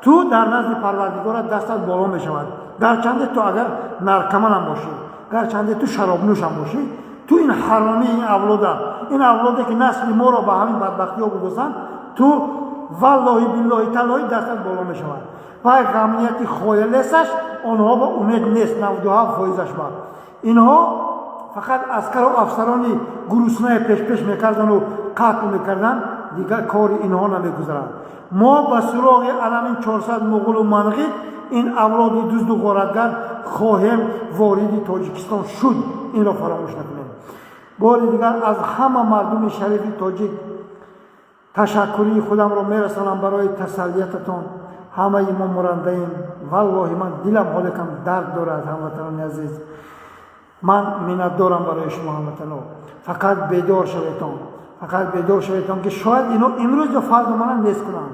Ту дар назди Парвардигорат дастат боло мешавад. Гарчанде ту агар наркоманам бошӣ, гарчанде ту шаробнӯшам бошӣ, ту ин ҳаромӣ, ин авлода, ин авлоде, ки насли моро ба ҳамин бадбахтиҳо гузоштанд, ту валлоҳи, биллоҳи, таллоҳи, дастат боло мешавад. Вай ғамнияти хоялесаш онҳо ба умед нест, 97 фоизаш ба инҳо фақат аскару афсарони гурусная пешпеш мекардану қатл мекарданд, дигар кори инҳо намегузарад. Мо ба суроғи аламин 400 муғулу манғит, ин авлоди дузду ғоратгар хоҳем вориди Тоҷикистон шуд. Инро фаромӯш накунем. Бори дигар аз ҳама мардуми шарифи тоҷик ташаккурии худамро мерасонам барои тасаллиятатон. Ҳамаи мо мурандаем. Валлоҳи, ман дилам ҳолекам дард дорад. Ҳамватанони азиз, ман миннатдорам барои шумо, ҳамватано. Фақат бедор шаветон, фақат бедор шаветон, ки шояд ино имрӯз ё фардо мана нест кунанд.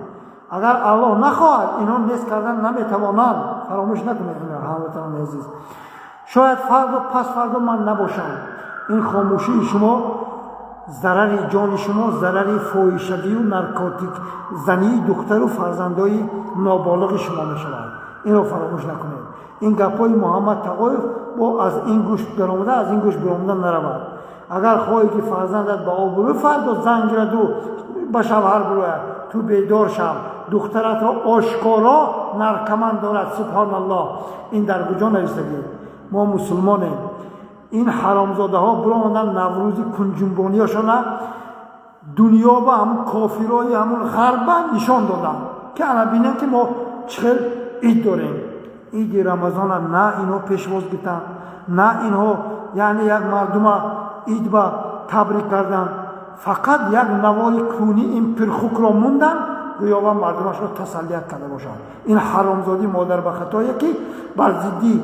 Агар Аллоҳ нахоҳад, инҳо нест кардан наметавонанд. Фаромӯш накунед, ҳамватанони азиз, шояд фардо, пас фардо ман набошам. Ин хомӯшии шумо зарари ҷони шумо, зарари фоҳишагию наркотик зании духтару фарзандои ноболиғи шумо мешавад. Инро фаромӯш накунед. Ин гапҳои Муҳаммад Тағоев бо аз ин гӯш даромада, аз ин гӯш биромада наравад. Агар хоҳӣ, ки фарзандат ба обрӯ фардо зан гираду ба шавҳар бирояд, ту бедор шав. Духтаратро ошкоро наркоман дорад. Субҳоналлоҳ, ин дар куҷо навистагӣ? Мо мусулмонем. Ин ҳаромзодаҳо биромаданд, наврӯзи кунҷунбониёшона дунё ба ҳамун кофирои ҳамун ғарба нишон доданд, ки ана бинем, ки мо чӣ хел ид дорем. Иди Рамазона на инҳо пешвоз гиртанд, на инҳо, яъне, як мардума ид ба табрик карданд. Фақат як навори кӯни ин пирхукро монданд, гӯё ва мардумашро тасаллият карда бошанд. Ин ҳаромзодӣ модарбахатое, ки бар зидди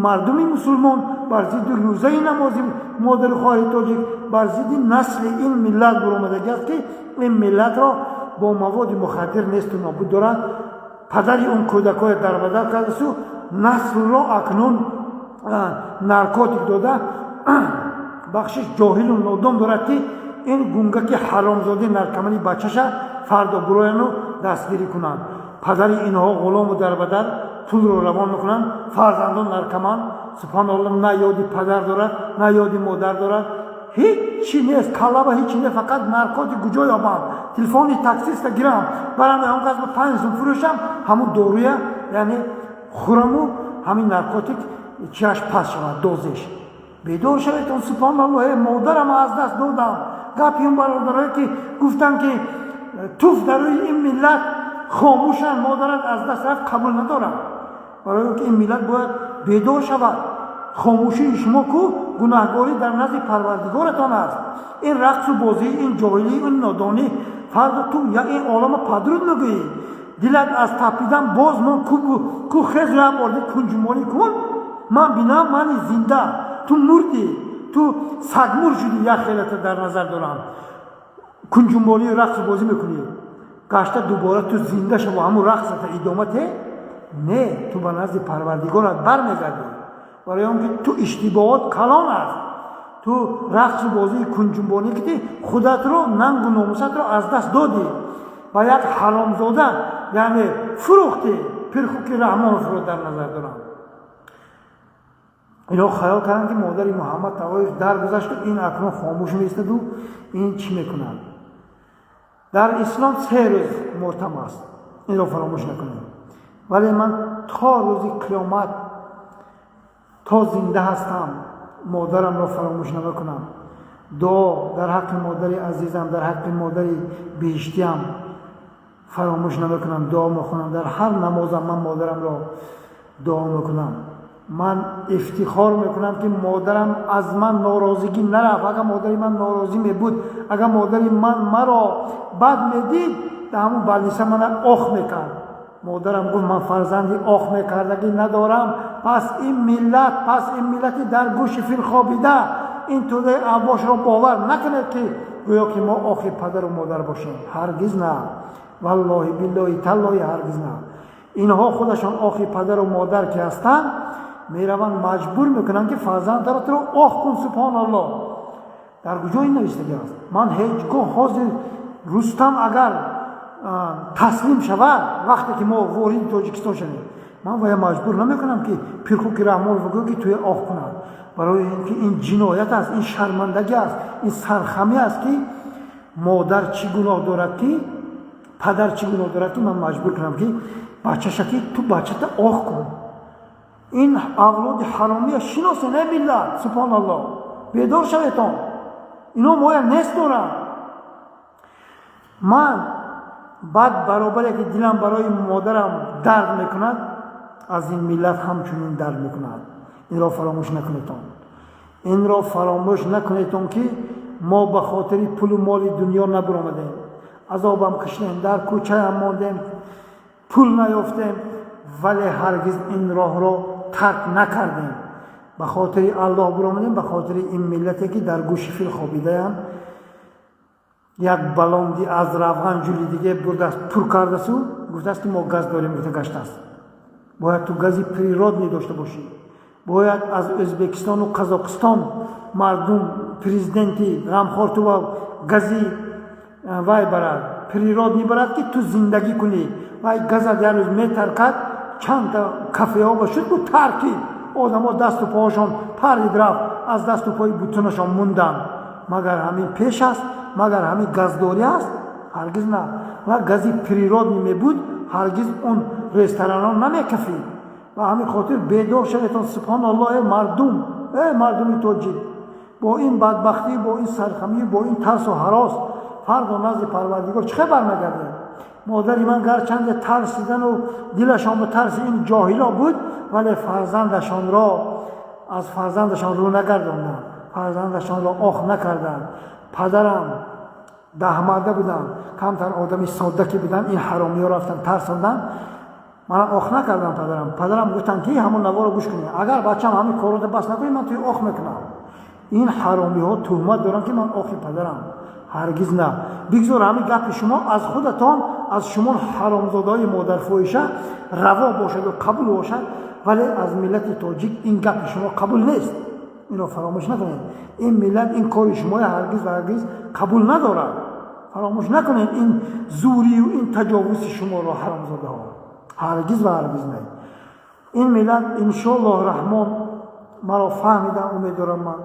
мардуми мусулмон, бар зидди рӯзаи намози модари хоҳари тоҷик, бар зидди насли ин миллат буромадагӣ аст, ки ин миллатро бо маводи мухаддир несту нобуд дорад. Падари он кӯдакҳое дарбадар кардасу наслро акнун наркотик дода, бахшиш, ҷоҳилу нодон дорад, ки ин гунгаки ҳаромзоди наркомани бачаша фардо бурояну дастгирӣ кунанд. Падари инҳо ғулому дарбадар пулро равон мекунанд, фарзандон наркоман. Субҳоналлоҳ, на ёди падар дорад, на ёди модар дорад, ҳичи нест, калаба ҳичи нест. Фақат наркотик куҷо ёбам, телефони таксиста гирам, барам, он кас ба 5 сум фурӯшам, ҳамун доруя, яъне, хӯраму ҳамин наркотик чиаш паст шавад, дозиш. Бедор шаведон. Субҳоналлоҳ, модарам аз даст додам. Гапи он бародарое, ки гуфтанд, ки туф дар рӯи ин миллат, хомӯшанд, модарат аз даст рафт, қабул надорам, барои он ки ин миллат бояд бедор шавад. Хомӯшии шумо ку гунаҳгорӣ дар назди Парвардигоратон аст. Ин рақсу бозӣ, ин ҷоҳилӣ, ин нодонӣ, фардо ту ин олама падруд мегӯӣ. Дилат аз тапидан боз мон, ку хез як борди кунҷумонӣ кун, ман бинам. Мани зинда, ту мурдӣ, ту сагмур шудӣ. Як хелата дар назар дорам, кунҷумболию рақсу бозӣ мекунӣ. Гашта дубора ту зинда шаво, ҳамун рақсата идома те. Не, ту ба назди Парвардигорат бармегардӣ, барои он ки ту иштибоҳот калон аст. Ту рақсу бозии кунҷумбонӣ кити, худатро, нангу номусатро аз даст додӣ, ба як ҳаромзода, яъне, фурӯхтӣ. Пирхуки Раҳмоновро дар назар дорам. Инҳо хаёл карданд, ки модари Муҳаммад Тағоев даргузашту ин акнун хомӯш меистоду ин чӣ мекунад. Дар ислом 3 рӯз мотам аст. Инро фаромӯш накунед. Вале ман то рӯзи қиёмат, то зинда ҳастам, модарамро фаромӯш намекунам. Дуо дар ҳаққи модари азизам, дар ҳаққи модари биҳиштиям фаромӯш намекунам. Дуо мехонам, дар ҳар намозам ман модарамро дуо мекунам. Ман ифтихор мекунам, ки модарам аз ман норозигӣ нарафт. Агар модари ман норозӣ мебуд, агар модари ман маро бад медид, дар ҳамун больница мана ох мекард. Модарам гуфт: «Ман фарзанди ох мекардагӣ надорам». Пас ин миллат, пас ин миллати дар гӯши фил хобида, ин тӯдаи авбошро бовар накунед, ки гӯё ки мо охи падару модар бошем. Ҳаргиз на, валлоҳи, биллоҳи, таллоҳи, ҳаргиз на. Инҳо худашон охи падару модар ки ҳастанд, мераванд, маҷбур мекунанд, ки фарзандро туро ох кун. Субҳоналлоҳ, дар куҷо ин навиштагӣ аст? Ман ҳеҷ гоҳ, ҳозир Рустам агар таслим шавад, вақте ки мо вориди Тоҷикистон шавем, ман вая маҷбур намекунам, ки Пирхуки Раҳмонов гӯ, ки туя ох кунад. Барои ин ки ин ҷиноят аст, ин шармандагӣ аст, ин сархамӣ аст, ки модар чӣ гуноҳ дорад, ки падар чӣ гуноҳ дорад, ки ман маҷбур кунам, ки бачаша, ки ту бачата ох кун. Ин авлоди ҳаромия шиносен, э миллат. Субҳоналлоҳ, бедор шаветон, ино моя нест доранд. Ман баъд баробаре ки дилам барои модарам дард мекунад, аз ин миллат ҳамчунин дард мекунад. Инро фаромӯш накунедон, инро фаромӯш накунедон, ки мо ба хотири пулу моли дунё набуромадем. Азобам кашидем, дар кӯчаам мондем, пул наёфтем, вале ҳаргиз ин роҳро тарк накардем. Ба хотири Аллоҳ буромадем, ба хотири ин миллате, ки дар гӯши фил хобидаям. Як баллонди аз равған ҷулидиге бурдааст, пур кардасу гуфтааст, ки мо газ дорем. Гуфта гаштааст. Бояд ту гази природный дошта бошӣ, бояд аз Ӯзбекистону Қазоқистон мардум, президенти ғамхор ту гази вай барад, природный барад, ки ту зиндагӣ кунӣ. Вай газат як рӯз метаркад. Чандта кафеҳо ба шуд ку таркид, одамо дасту поҳошон парид, рафт, аз дасту пои бутунашон мунданд. Магар ҳамин пеш аст? Магар ҳамин газдорӣ аст? Ҳаргиз на. Ва гази природный мебуд, ҳаргиз он ресторанҳо намекафид. Ба ҳамин хотир бедор шаветон. Субҳоналлоҳ, э мардум, э мардуми тоҷик, бо ин бадбахтӣ, бо ин сархамӣ, бо ин тарсу ҳарос фардо назди Парвардигор чӣ хел бармегардем? Модари ман гарчанде тарсидану дилашон ба тарси ин ҷоҳило буд, вале фарзандашонро, аз фарзандашон рӯ нагардонданд, фарзандашонро ох накарданд. Падарам даҳмарда буданд, камтар одами содда ки буданд, ин ҳаромиҳо рафтанд, тарсонданд, мана ох накардам падарам. Падарам гуфтанд, ки ҳамон наворо гӯш кунед: «Агар бачам ҳамин корото бас накунӣ, ман туи ох мекунам». Ин ҳаромиҳо туҳмат доранд, ки ман охи падарам. Ҳаргиз на. Бигзор ҳамин гапи шумо аз худатон, аз шумо ҳаромзодаҳои модарфоҳиша раво бошаду қабул бошад, вале аз миллати тоҷик ин гапи шумо қабул нест. Инро фаромӯш накунед. Ин миллат ин кори шумои ҳаргиз ва ҳаргиз қабул надорад. Фаромӯш накунед ин зӯрию ин таҷовузи шуморо, ҳаромзодаҳо. Ҳаргиз ва ҳаргиз не. Ин миллат, иншоаллоҳ раҳмон, маро фаҳмидан, умед дорам ман.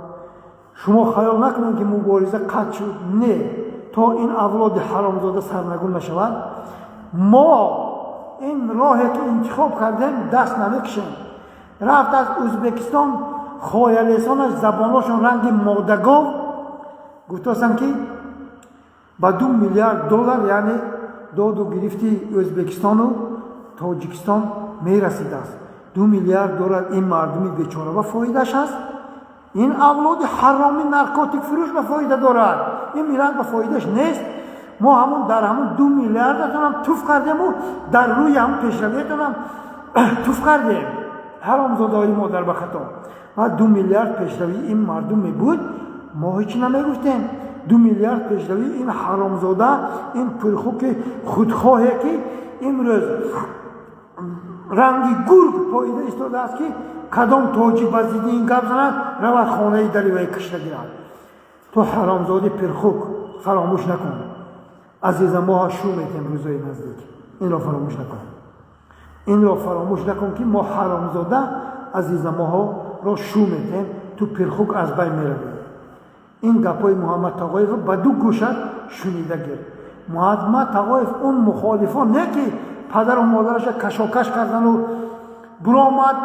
Шумо хаёл накунед, ки мубориза қатъ шуд. Не, то ин авлоди ҳаромзода сарнагун нашавад, мо ин роҳе ки интихоб кардем, даст намекушем. Рафт аз Ӯзбекистон хоялесонаш, забоношон ранги модагов, гуфтостанд, ки ба 2 миллиард доллар, яъне доду гирифти Ӯзбекистону Тоҷикистон мерасидааст. 2 миллиард доллар ин мардуми бечора ба фоидааш аст? Ин авлоди ҳароми наркотик фурӯш ба фоида дорад, ин миллат ба фоидааш нест. Мо ҳамун дар ҳамун 2 миллиардатонам туф кардему, дар рӯи ҳамун пешравиятонам туф кардем, ҳаромзодаҳои модар ба хато. Ва 2 миллиард пешравии ин мардум мебуд, мо ҳеҷ намегуфтем. 2 миллиард пешравии ин ҳаромзода, ин пирхуки худхоҳе, ки имрӯз ранги гург поида истодааст, ки кадом тоҷик ба зидди ин гап занад, равад хонаи дари вай кашта гирад. Ту ҳаромзоди пирхук, фаромӯш накун, азиза, моҳа шу метем рӯзои наздик. Инро фаромӯш накун, инро фаромӯш накун, ки мо ҳаромзода азиза моҳоро шу метем. Ту пирхук аз байн меравӣ. Ин гапҳои Муҳаммад Тағоев ба ду гӯшат шунида гир. Муҳаммад Тағоев он мухолифон не, ки падару модараша кашокаш кардану буромад,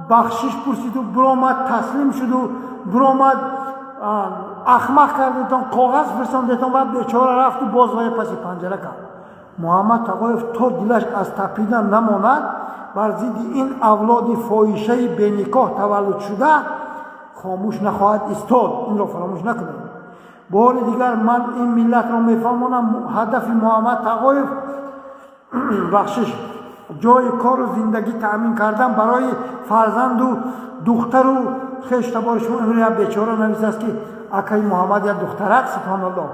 бахшиш пурсиду буромад, таслим шуду буромад, ахмақ кардетон, коғаз фирсондетон ва бечора рафту боз вая паси панҷара кард. Муҳаммад Тағоев то дилаш аз тапидан намонад, бар зидди ин авлоди фоҳишаи беникоҳ таваллуд шуда хомӯш нахоҳад истод. Инро фаромӯш накунед. Бори дигар ман ин миллатро мефаҳмонам, ҳадафи Муҳаммад Тағоев бахшиш, ҷои кору зиндагӣ таъмин кардан барои фарзанду духтару хештабори шумо. Имрӯз як бечора нависааст, ки акаи Муҳаммад як духтарак, субҳоналлоҳ,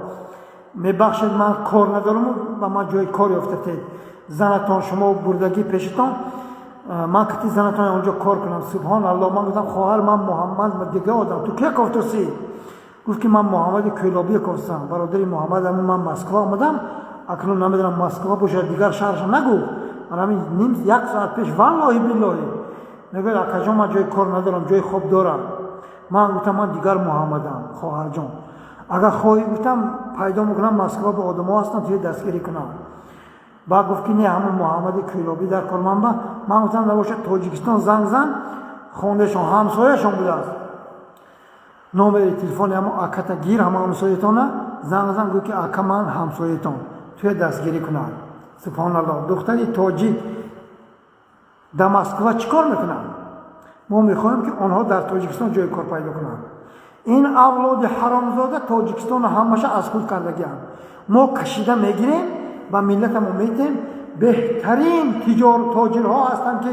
мебахшед, ман кор надорам, ба ман ҷои кор ёфтатед, занатон шумо бурдагӣ пешатон, ман кати занатон онҷо кор кунам. Субҳоналлоҳ, ман гуфтам, хоҳар, ман Муҳаммад дига одам, ту кия кофтосӣ? Гуфт, ки ман Муҳаммади Кӯлобия кофтам, бародари Муҳаммад, ман Москва омадам, акнун намедонам Москва бошад, дигар шаҳрша нагуфт. Ман ҳамин ним як соат пеш, валлоҳи биллоҳи, мегӯяд, акаҷон, ман ҷои кор надорам, ҷои хоб дорам. Ман гуфтам, ман дигар Муҳаммадам, хоҳарҷон, агар хоҳӣ, гуфтам, пайдо мекунам, Москва ба одамо ҳастам, туя дастгирӣ кунам. Баъд гуфт, ки не, ҳамон Муҳаммади Кӯлобӣ дар кор ман ба ман. Гуфтам, набошад, Тоҷикистон занг зан, хондаашон ҳамсояшон будааст, номери телефони ҳамо аката гир, ҳама ҳамсоятона занг зан, гӯ, ки ака, ман ҳамсоятон, туя дастгирӣ кунад. Субҳоналлоҳ, духтари тоҷик дар Москва чӣ кор мекунад? Мо мехоҳем, ки онҳо дар Тоҷикистон ҷои кор пайдо кунанд. Ин авлоди ҳаромзода Тоҷикистонро ҳамаша аз худ кардагианд. Мо кашида мегирем, ба миллатамо метем. Беҳтарин тоҷирҳо ҳастанд, ки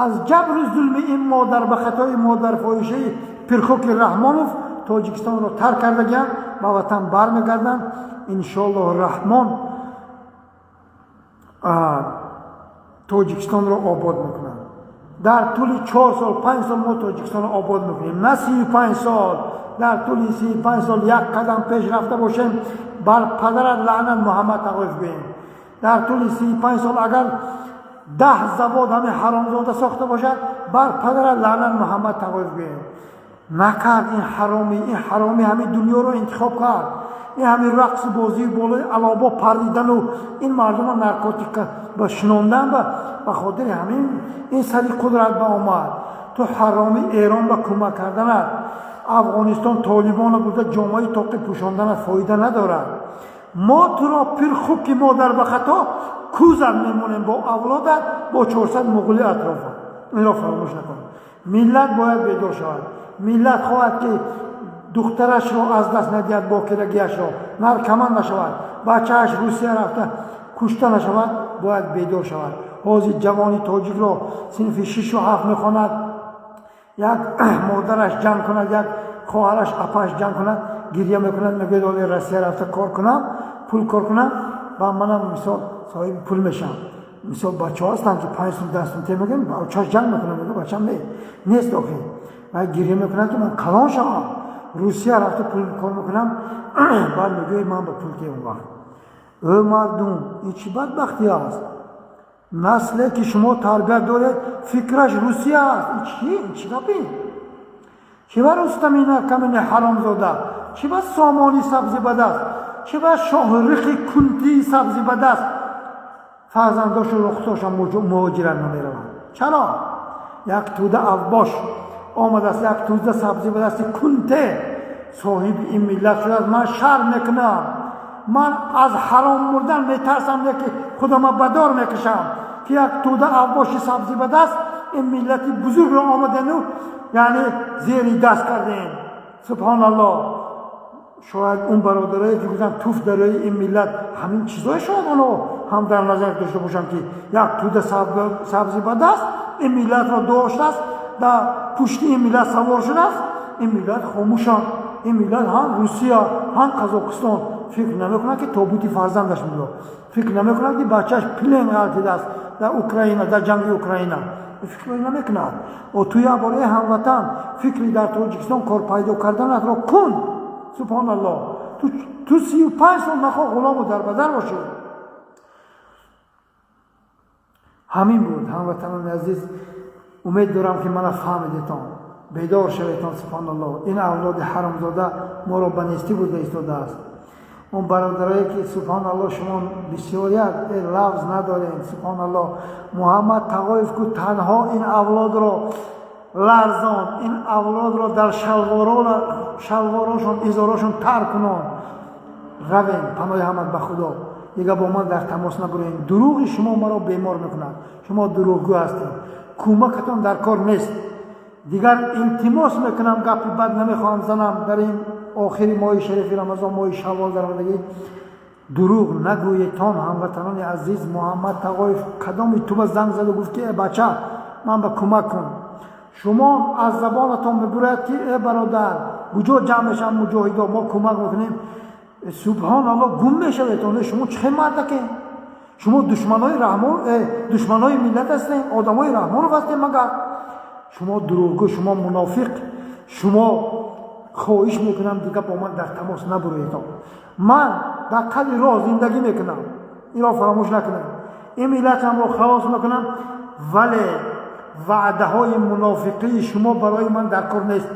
аз ҷабру зулми ин модар ба хатои модарфоҳишаи пирхоки Раҳмонов Тоҷикистонро тарк кардагианд, ба ватан бармегарданд. Иншоаллоҳ, Раҳмон Тоҷикистонро обод мекунад. Дар тӯли 4 сол, 5 сол мо Тоҷикистонро обод мекунем, на 35 сол. Дар тӯли 35 сол як қадам пеш рафта бошем, бар падарат лаънат, Муҳаммад Тағоев, гӯем. Дар тӯли 35 сол агар 10 завод ҳамин ҳаромзода сохта бошад, бар падарат лаънат, Муҳаммад Тағоев, гӯем. Накард ин ҳаромӣ, ин ҳаромӣ ҳамин дунёро интихоб кард, ин ҳамин рақсу бозии болои алобо паридану ин мардума наркотика ба шинондан, ба хотири ҳамин ин сари қудрат ба омад. Ту ҳаромӣ, Эрон ба кӯмак карданат, Афғонистон толибона бурда ҷомаи тоқӣ пӯшонданат фоида надорад. Мо туро пирхуки модар ба хато кӯзат мемонем бо авлодат, бо 400 муғули атрофат. Инро фаромӯш накун. Миллат бояд бедор шавад. Миллат хоҳад, ки духтарашро аз даст надиҳад, бокирагиашро, наркоман нашавад, бачааш Русия рафта кушта нашавад, бояд бедор шавад. Ҳозир ҷавони тоҷикро синфи шишу ҳафт мехонад, як модараш ҷанг кунад, як хоҳараш, апааш ҷанг кунад, гирья мекунад, мегӯяд, оле Россия рафта кор кунам, пул кор кунам ва манам мисол соҳиби пул мешавам. Мисол, бачаҳо ҳастанд, ки 5 сум, 10 сум те мегӯям, бачааш ҷанг мекунад, мегӯяд, бачам не, нест охи. Ва гирья мекунад, ки ман калон шавам, Русия рафта пул кор мекунам. Баъд мегӯяд, ман ба пул те. Он вақт, ӯ мардум, ин чӣ бадбахтӣ аст? Насле ки шумо тарбият доред, фикраш Русия аст. Чи чӣ гапи? Чӣ ба Рустами наркомани ҳаромзода, чӣ ба Сомони сабзи ба даст, чӣ ба Шоҳрихи кунтии сабзи ба даст фарзандошу рухтоша муҳоҷират намераванд? Чаро як тӯда авбош омадааст, як тӯда сабзи ба дасти кунте соҳиби ин миллат шудааст? Ман шарм мекунам, ман аз ҳаром мурдан метарсам, ки худама ба дор мекашам, ки як тӯда авбоши сабзӣ ба даст ин миллати бузургро омадану яъне зери даст кардем. Субҳоналлоҳ, шояд он бародарое, ки гуфтанд туф дар рӯи ин миллат, ҳамин чизое шояд онҳо ҳам дар назар дошта бошанд, ки як тӯда сабзӣ ба даст ин миллатро доштааст, дар пушти ин миллат савор шудааст. Ин миллат хомӯшанд. Ин миллат ҳам Русия, ҳам Қазоқистон фикр намекунад, ки тобути фарзандаш мебиёд, фикр намекунад, ки бачааш плен ғалтидааст дар Украина, дар ҷанги Украина, фикр намекунад. О ту як бор, э ҳамватан, фикри дар Тоҷикистон кор пайдо карданатро кун. Субҳоналлоҳ, ту 35 сол нахоҳ ғулому дарбадар бошӣ. Ҳамин буд, ҳамватанони азиз. Умед дорам, ки мана фаҳмидетон, бедор шаветон. Субҳоналлоҳ, ин авлоди ҳаромзода моро ба нестӣ бурда истодааст. Он бародарое ки, субҳоналлоҳ, шумо бисёрият лафз надорем. Субҳоналлоҳ, Муҳаммад Тағоев ку танҳо ин авлодро ларзон, ин авлодро дар шалворошон, изорошон тар кунон. Равем, паноҳи ҳамат ба Худо. Дигар бо ман дар тамос набуроем. Дурӯғи шумо маро бемор мекунад. Шумо дурӯғгӯ ҳастед, кӯмакатон дар кор нест. Дигар илтимос мекунам, гапи бад намехоҳам занам. Дар ин охири моҳи шарифи Рамазон, моҳи Шаввол даромадагӣ, дурӯғ нагӯетон, ҳамватанони азиз. Муҳаммад Тағоев кадоми туба занг заду гуфт, ки э бача, ман ба кӯмак кун? Шумо аз забонатон мебурад, ки э бародар, куҷо ҷамъ мешаванд муҷоҳидо, мо кӯмак мекунем. Субҳоналлоҳ, гум мешавед. Шумо чӣ хел мардаке? Шумо душманои Раҳмон, душманои миллат ҳастем, одамои Раҳмонов ҳастем магар. Шумо дурӯғгӯ, шумо мунофиқ. Шумо, хоҳиш мекунам, дигар бо ман дар тамос набуроедон. Ман дар қадри роҳ зиндагӣ мекунам, инро фаромӯш накунед. Ин миллатамро халос мекунам, вале ваъдаҳои мунофиқии шумо барои ман дар кор нест.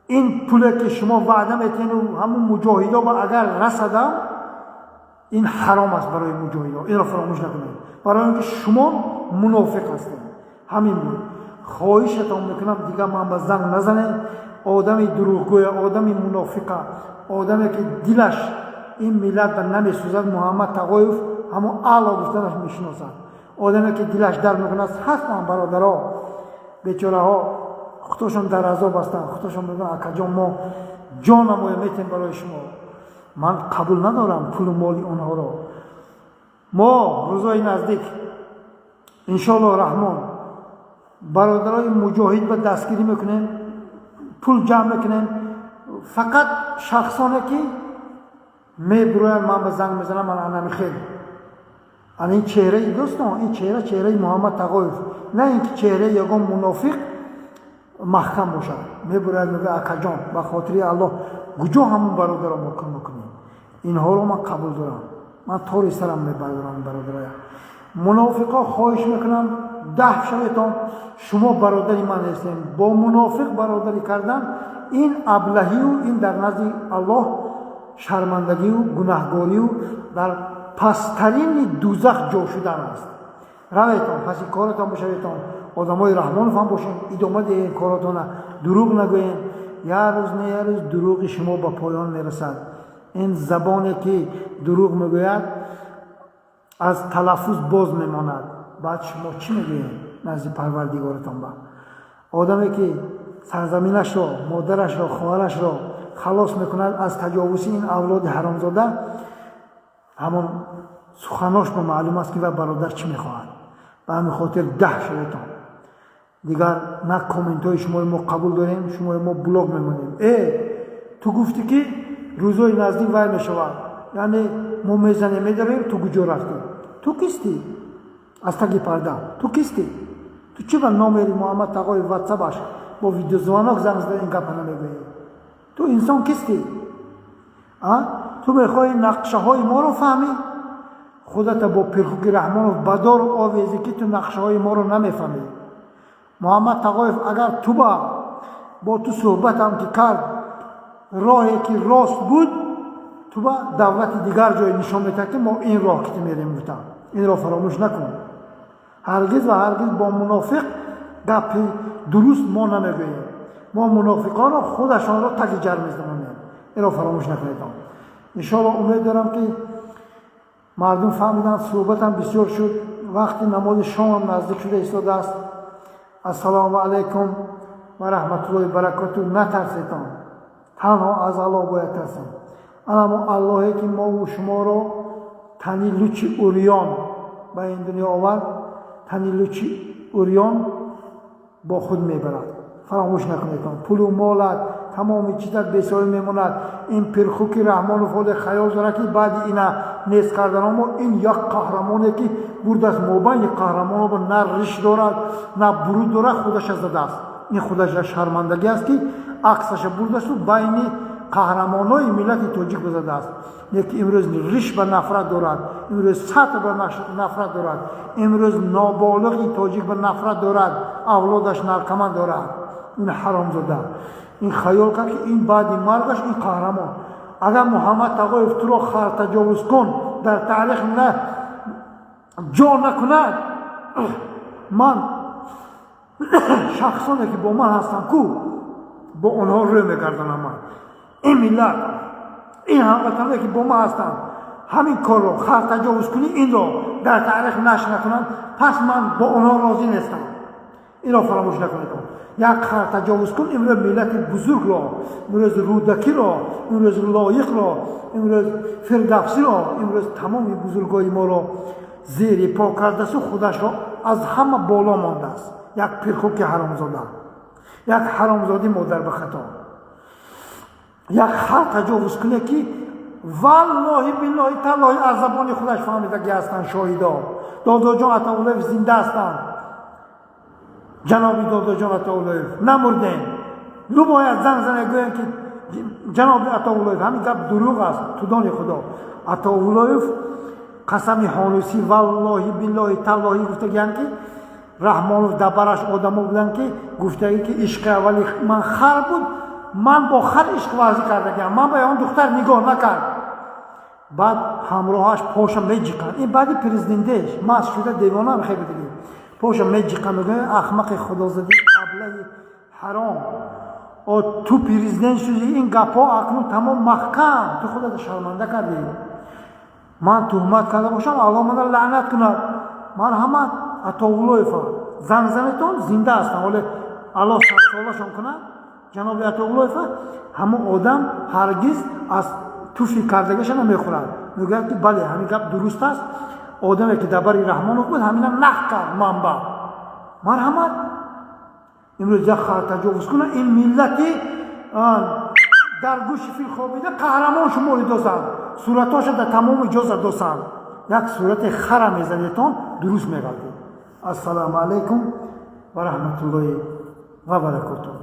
Ин пуле ки шумо ваъда метиҳену ҳамун муҷоҳидо ба агар расадам, ин ҳаром аст барои муҷоҳидо. Инро фаромӯш накунед, барои он ки шумо мунофиқ ҳастед. Ҳамин буд. Хоҳишатон мекунам, дигар ман ба занг назанед. Одами дурӯғгӯя, одами мунофиқа, одаме ки дилаш ин миллат ба намесӯзад, Муҳаммад Тағоев ҳамон аъло гуфтанаш мешиносад. Одаме ки дилаш дар мекунад, ҳастанд бародаро, бечораҳо, худошон дар азоб ҳастанд. Худошон мегӯянд: «Акаҷон, мо ҷонамоя метем барои шумо». Ман қабул надорам пулу моли онҳоро. Мо рӯзои наздик, иншоаллоҳ раҳмон, бародарои муҷоҳид ба дастгирӣ мекунем, пул ҷамъ мекунем. Фақат шахсоне ки мебуроянд, ман ба занг мезанам, ман анами хел, ана ин чеҳраи дӯстон, ин чеҳра чеҳраи Муҳаммад Тағоев, на ин ки чеҳраи ягон мунофиқ маҳкам бошад. Мебурояд, мегӯяд: «Акаҷон, ба хотири Аллоҳ, куҷо ҳамун бародаро мо кӯмак кунем?» Инҳоро ман қабул дорам, ман тори сарам мебардорам. Бародароя мунофиқо, хоҳиш мекунам, даҳ шаветон. Шумо бародари ман нестем. Бо мунофиқ бародарӣ кардан ин аблаҳию ин дар назди Аллоҳ шармандагию гунаҳгорию дар пасттарини дузах ҷо шудан аст. Раветон, паси коратон бошаветон. Одамои Раҳмонов ҳам бошем, идома диҳем коротона, дурӯғ нагӯем. Як рӯз не, як рӯз дурӯғи шумо ба поён мерасад. Ин забоне ки дурӯғ мегӯяд, аз талаффуз боз мемонад. Баъд шумо чӣ мегӯед назди Парвардигоратон? Ба одаме ки сарзаминашро, модарашро, хоҳарашро халос мекунад аз таҷовузи ин авлоди ҳаромзода, ҳамон суханош ба маълум аст, ки ва бародар чӣ мехоҳад. Ба ҳамин хотир даҳ шаветон. Дигар на комментҳои шумои мо қабул дорем, шумои мо блок мемонем. Ту гуфтӣ, ки рӯзои наздик вай мешавад, яъне мо мезанем, медарем. Ту куҷо рафтӣ? Ту кистӣ аз таги парда? Ту кистӣ? Ту чӣ ба номери Муҳаммад Тағоев, ватсапаш бо видеозвонок занг зада ин гапа намегӯӣ? Ту инсон кистӣ? А ту мехоҳӣ нақшаҳои моро фаҳмӣ? Худата бо пирхуки Раҳмонов ба дор овезӣ, ки ту нақшаҳои моро намефаҳмӣ. Муҳаммад Тағоев агар туба бо ту суҳбатам ки кард, роҳе ки рост буд, туба давлати дигар ҷой нишон метаҳад, ки мо ин роҳ ки мерем гуфтам. Инро фаромӯш накун. Ҳаргиз ва ҳаргиз бо мунофиқ гапи дуруст мо намегӯем. Мо мунофиқонро худашонро таги ҷар мезанонем. Инро фаромӯш накунедон. Иншоалло, умед дорам, ки мардум фаҳмиданд. Суҳбатам бисёр шуд, вақти намози шомам наздик шуда истодааст. Ассалому алайкум ва раҳматуллоҳи баракоту. Натарсетон, танҳо аз Аллоҳ бояд тарсем. Анамо Аллоҳе ки мову шуморо тани лучи урён ба ин дунё овард, тани лучи урён бо худ мебарад. Фаромӯш накунедон. Пулу молат, тамоми чизат бесоҳиб мемонад. Ин пирхуки Раҳмонов ҳоле хаёл дорад, ки баъди ина нест карданомо ин як қаҳрамоне ки бурдааст мобайни қаҳрамоно, на риш дорад, на буруд дорад, худаша задааст. Ин худаш як шармандагӣ аст, ки аксаша бурдасту байни қаҳрамонои миллати тоҷик бизадааст. Лекин имрӯз риш ба нафрат дорад, имрӯз сатр ба нафрат дорад, имрӯз ноболиғи тоҷик ба нафрат дорад, авлодаш наркоман дорад. Ин ҳаромзода ин хаёл кард, ки ин баъди маргаш ин қаҳрамон. Агар Муҳаммад Тағоев туро хартаҷовузкун дар таърих на ҷо накунад, ман шахсоне, ки бо ман ҳастанд ку, бо онҳо рӯ мегардонам. Ман ин миллат, ин ҳамватаное, ки бо ман ҳастанд, ҳамин корро, хартаҷовузкунӣ, инро дар таърих нашр накунанд, пас ман бо онҳо розӣ нестам. Инро фаромӯш накунед. Як хартаҷовузкун имрӯз миллати бузургро, имрӯз Рӯдакиро, имрӯз Лоиқро, имрӯз Фирдавсиро, имрӯз тамоми бузургои моро зери по кардасту худашро аз ҳама боло мондааст. Як пирхуки ҳаромзода, як ҳаромзодӣ модар ба хато, як хар таҷовузкуне, ки валлоҳи, биллоҳи, таллоҳи, аз забони худаш фаҳмидагӣ ҳастанд шоҳидо. Додоҷон Атауллоев зинда ҳастанд. Ҷаноби Додоҷон Атауллоев, намурдем. Любояд занг зане, гӯянд, ки ҷаноби Атауллоев, ҳамин гап дурӯғ аст. Тудони Худо, Атауллоев қасами ҳонусӣ, валлоҳи, биллоҳи, таллоҳӣ, гуфтагианд, ки Раҳмонов дабараш одамо буданд, ки гуфтагӣ, ки ишқи аввали ман хар буд, ман бо хар ишқ варзӣ кардагиам, ман ба он духтар нигоҳ накард. Баъд ҳамроҳаш поша меҷиқанд. Ин баъди президентеш маст шуда, девона хеле диги, поша меҷиқанд, мегӯянд: «Ахмақи худозадӣ, аблаҳи ҳаром, о, ту президент шудӣ, ин гапҳо акнун тамом маҳкам, ту худата шарманда кардӣ». Ман туҳмат карда бошам, Аллоҳ мана лаънат кунад. Марҳамат, Атоуллоева, зангзанетон, зинда ҳастам. Оле Аллоҳ садсолашон кунад ҷаноби Атоуллоева. Ҳамон одам ҳаргиз аз туфи кардагиша намехӯрад. Мегӯяд, ки бале, ҳамин гап дуруст аст. Одаме, ки дар бари Раҳмонов буд, ҳамина нақ кард манба. Марҳамат, имрӯз як хар таҷовуз кунад, ин миллати дар гӯши фил хобида қаҳрамон шуморидосанд, суратҳоша дар тамоми ҷо задосанд. Як сурати хара мезанетон, дуруст меғалтед. Ассалому алайкум ва раҳматуллоҳи ва баракотуҳ.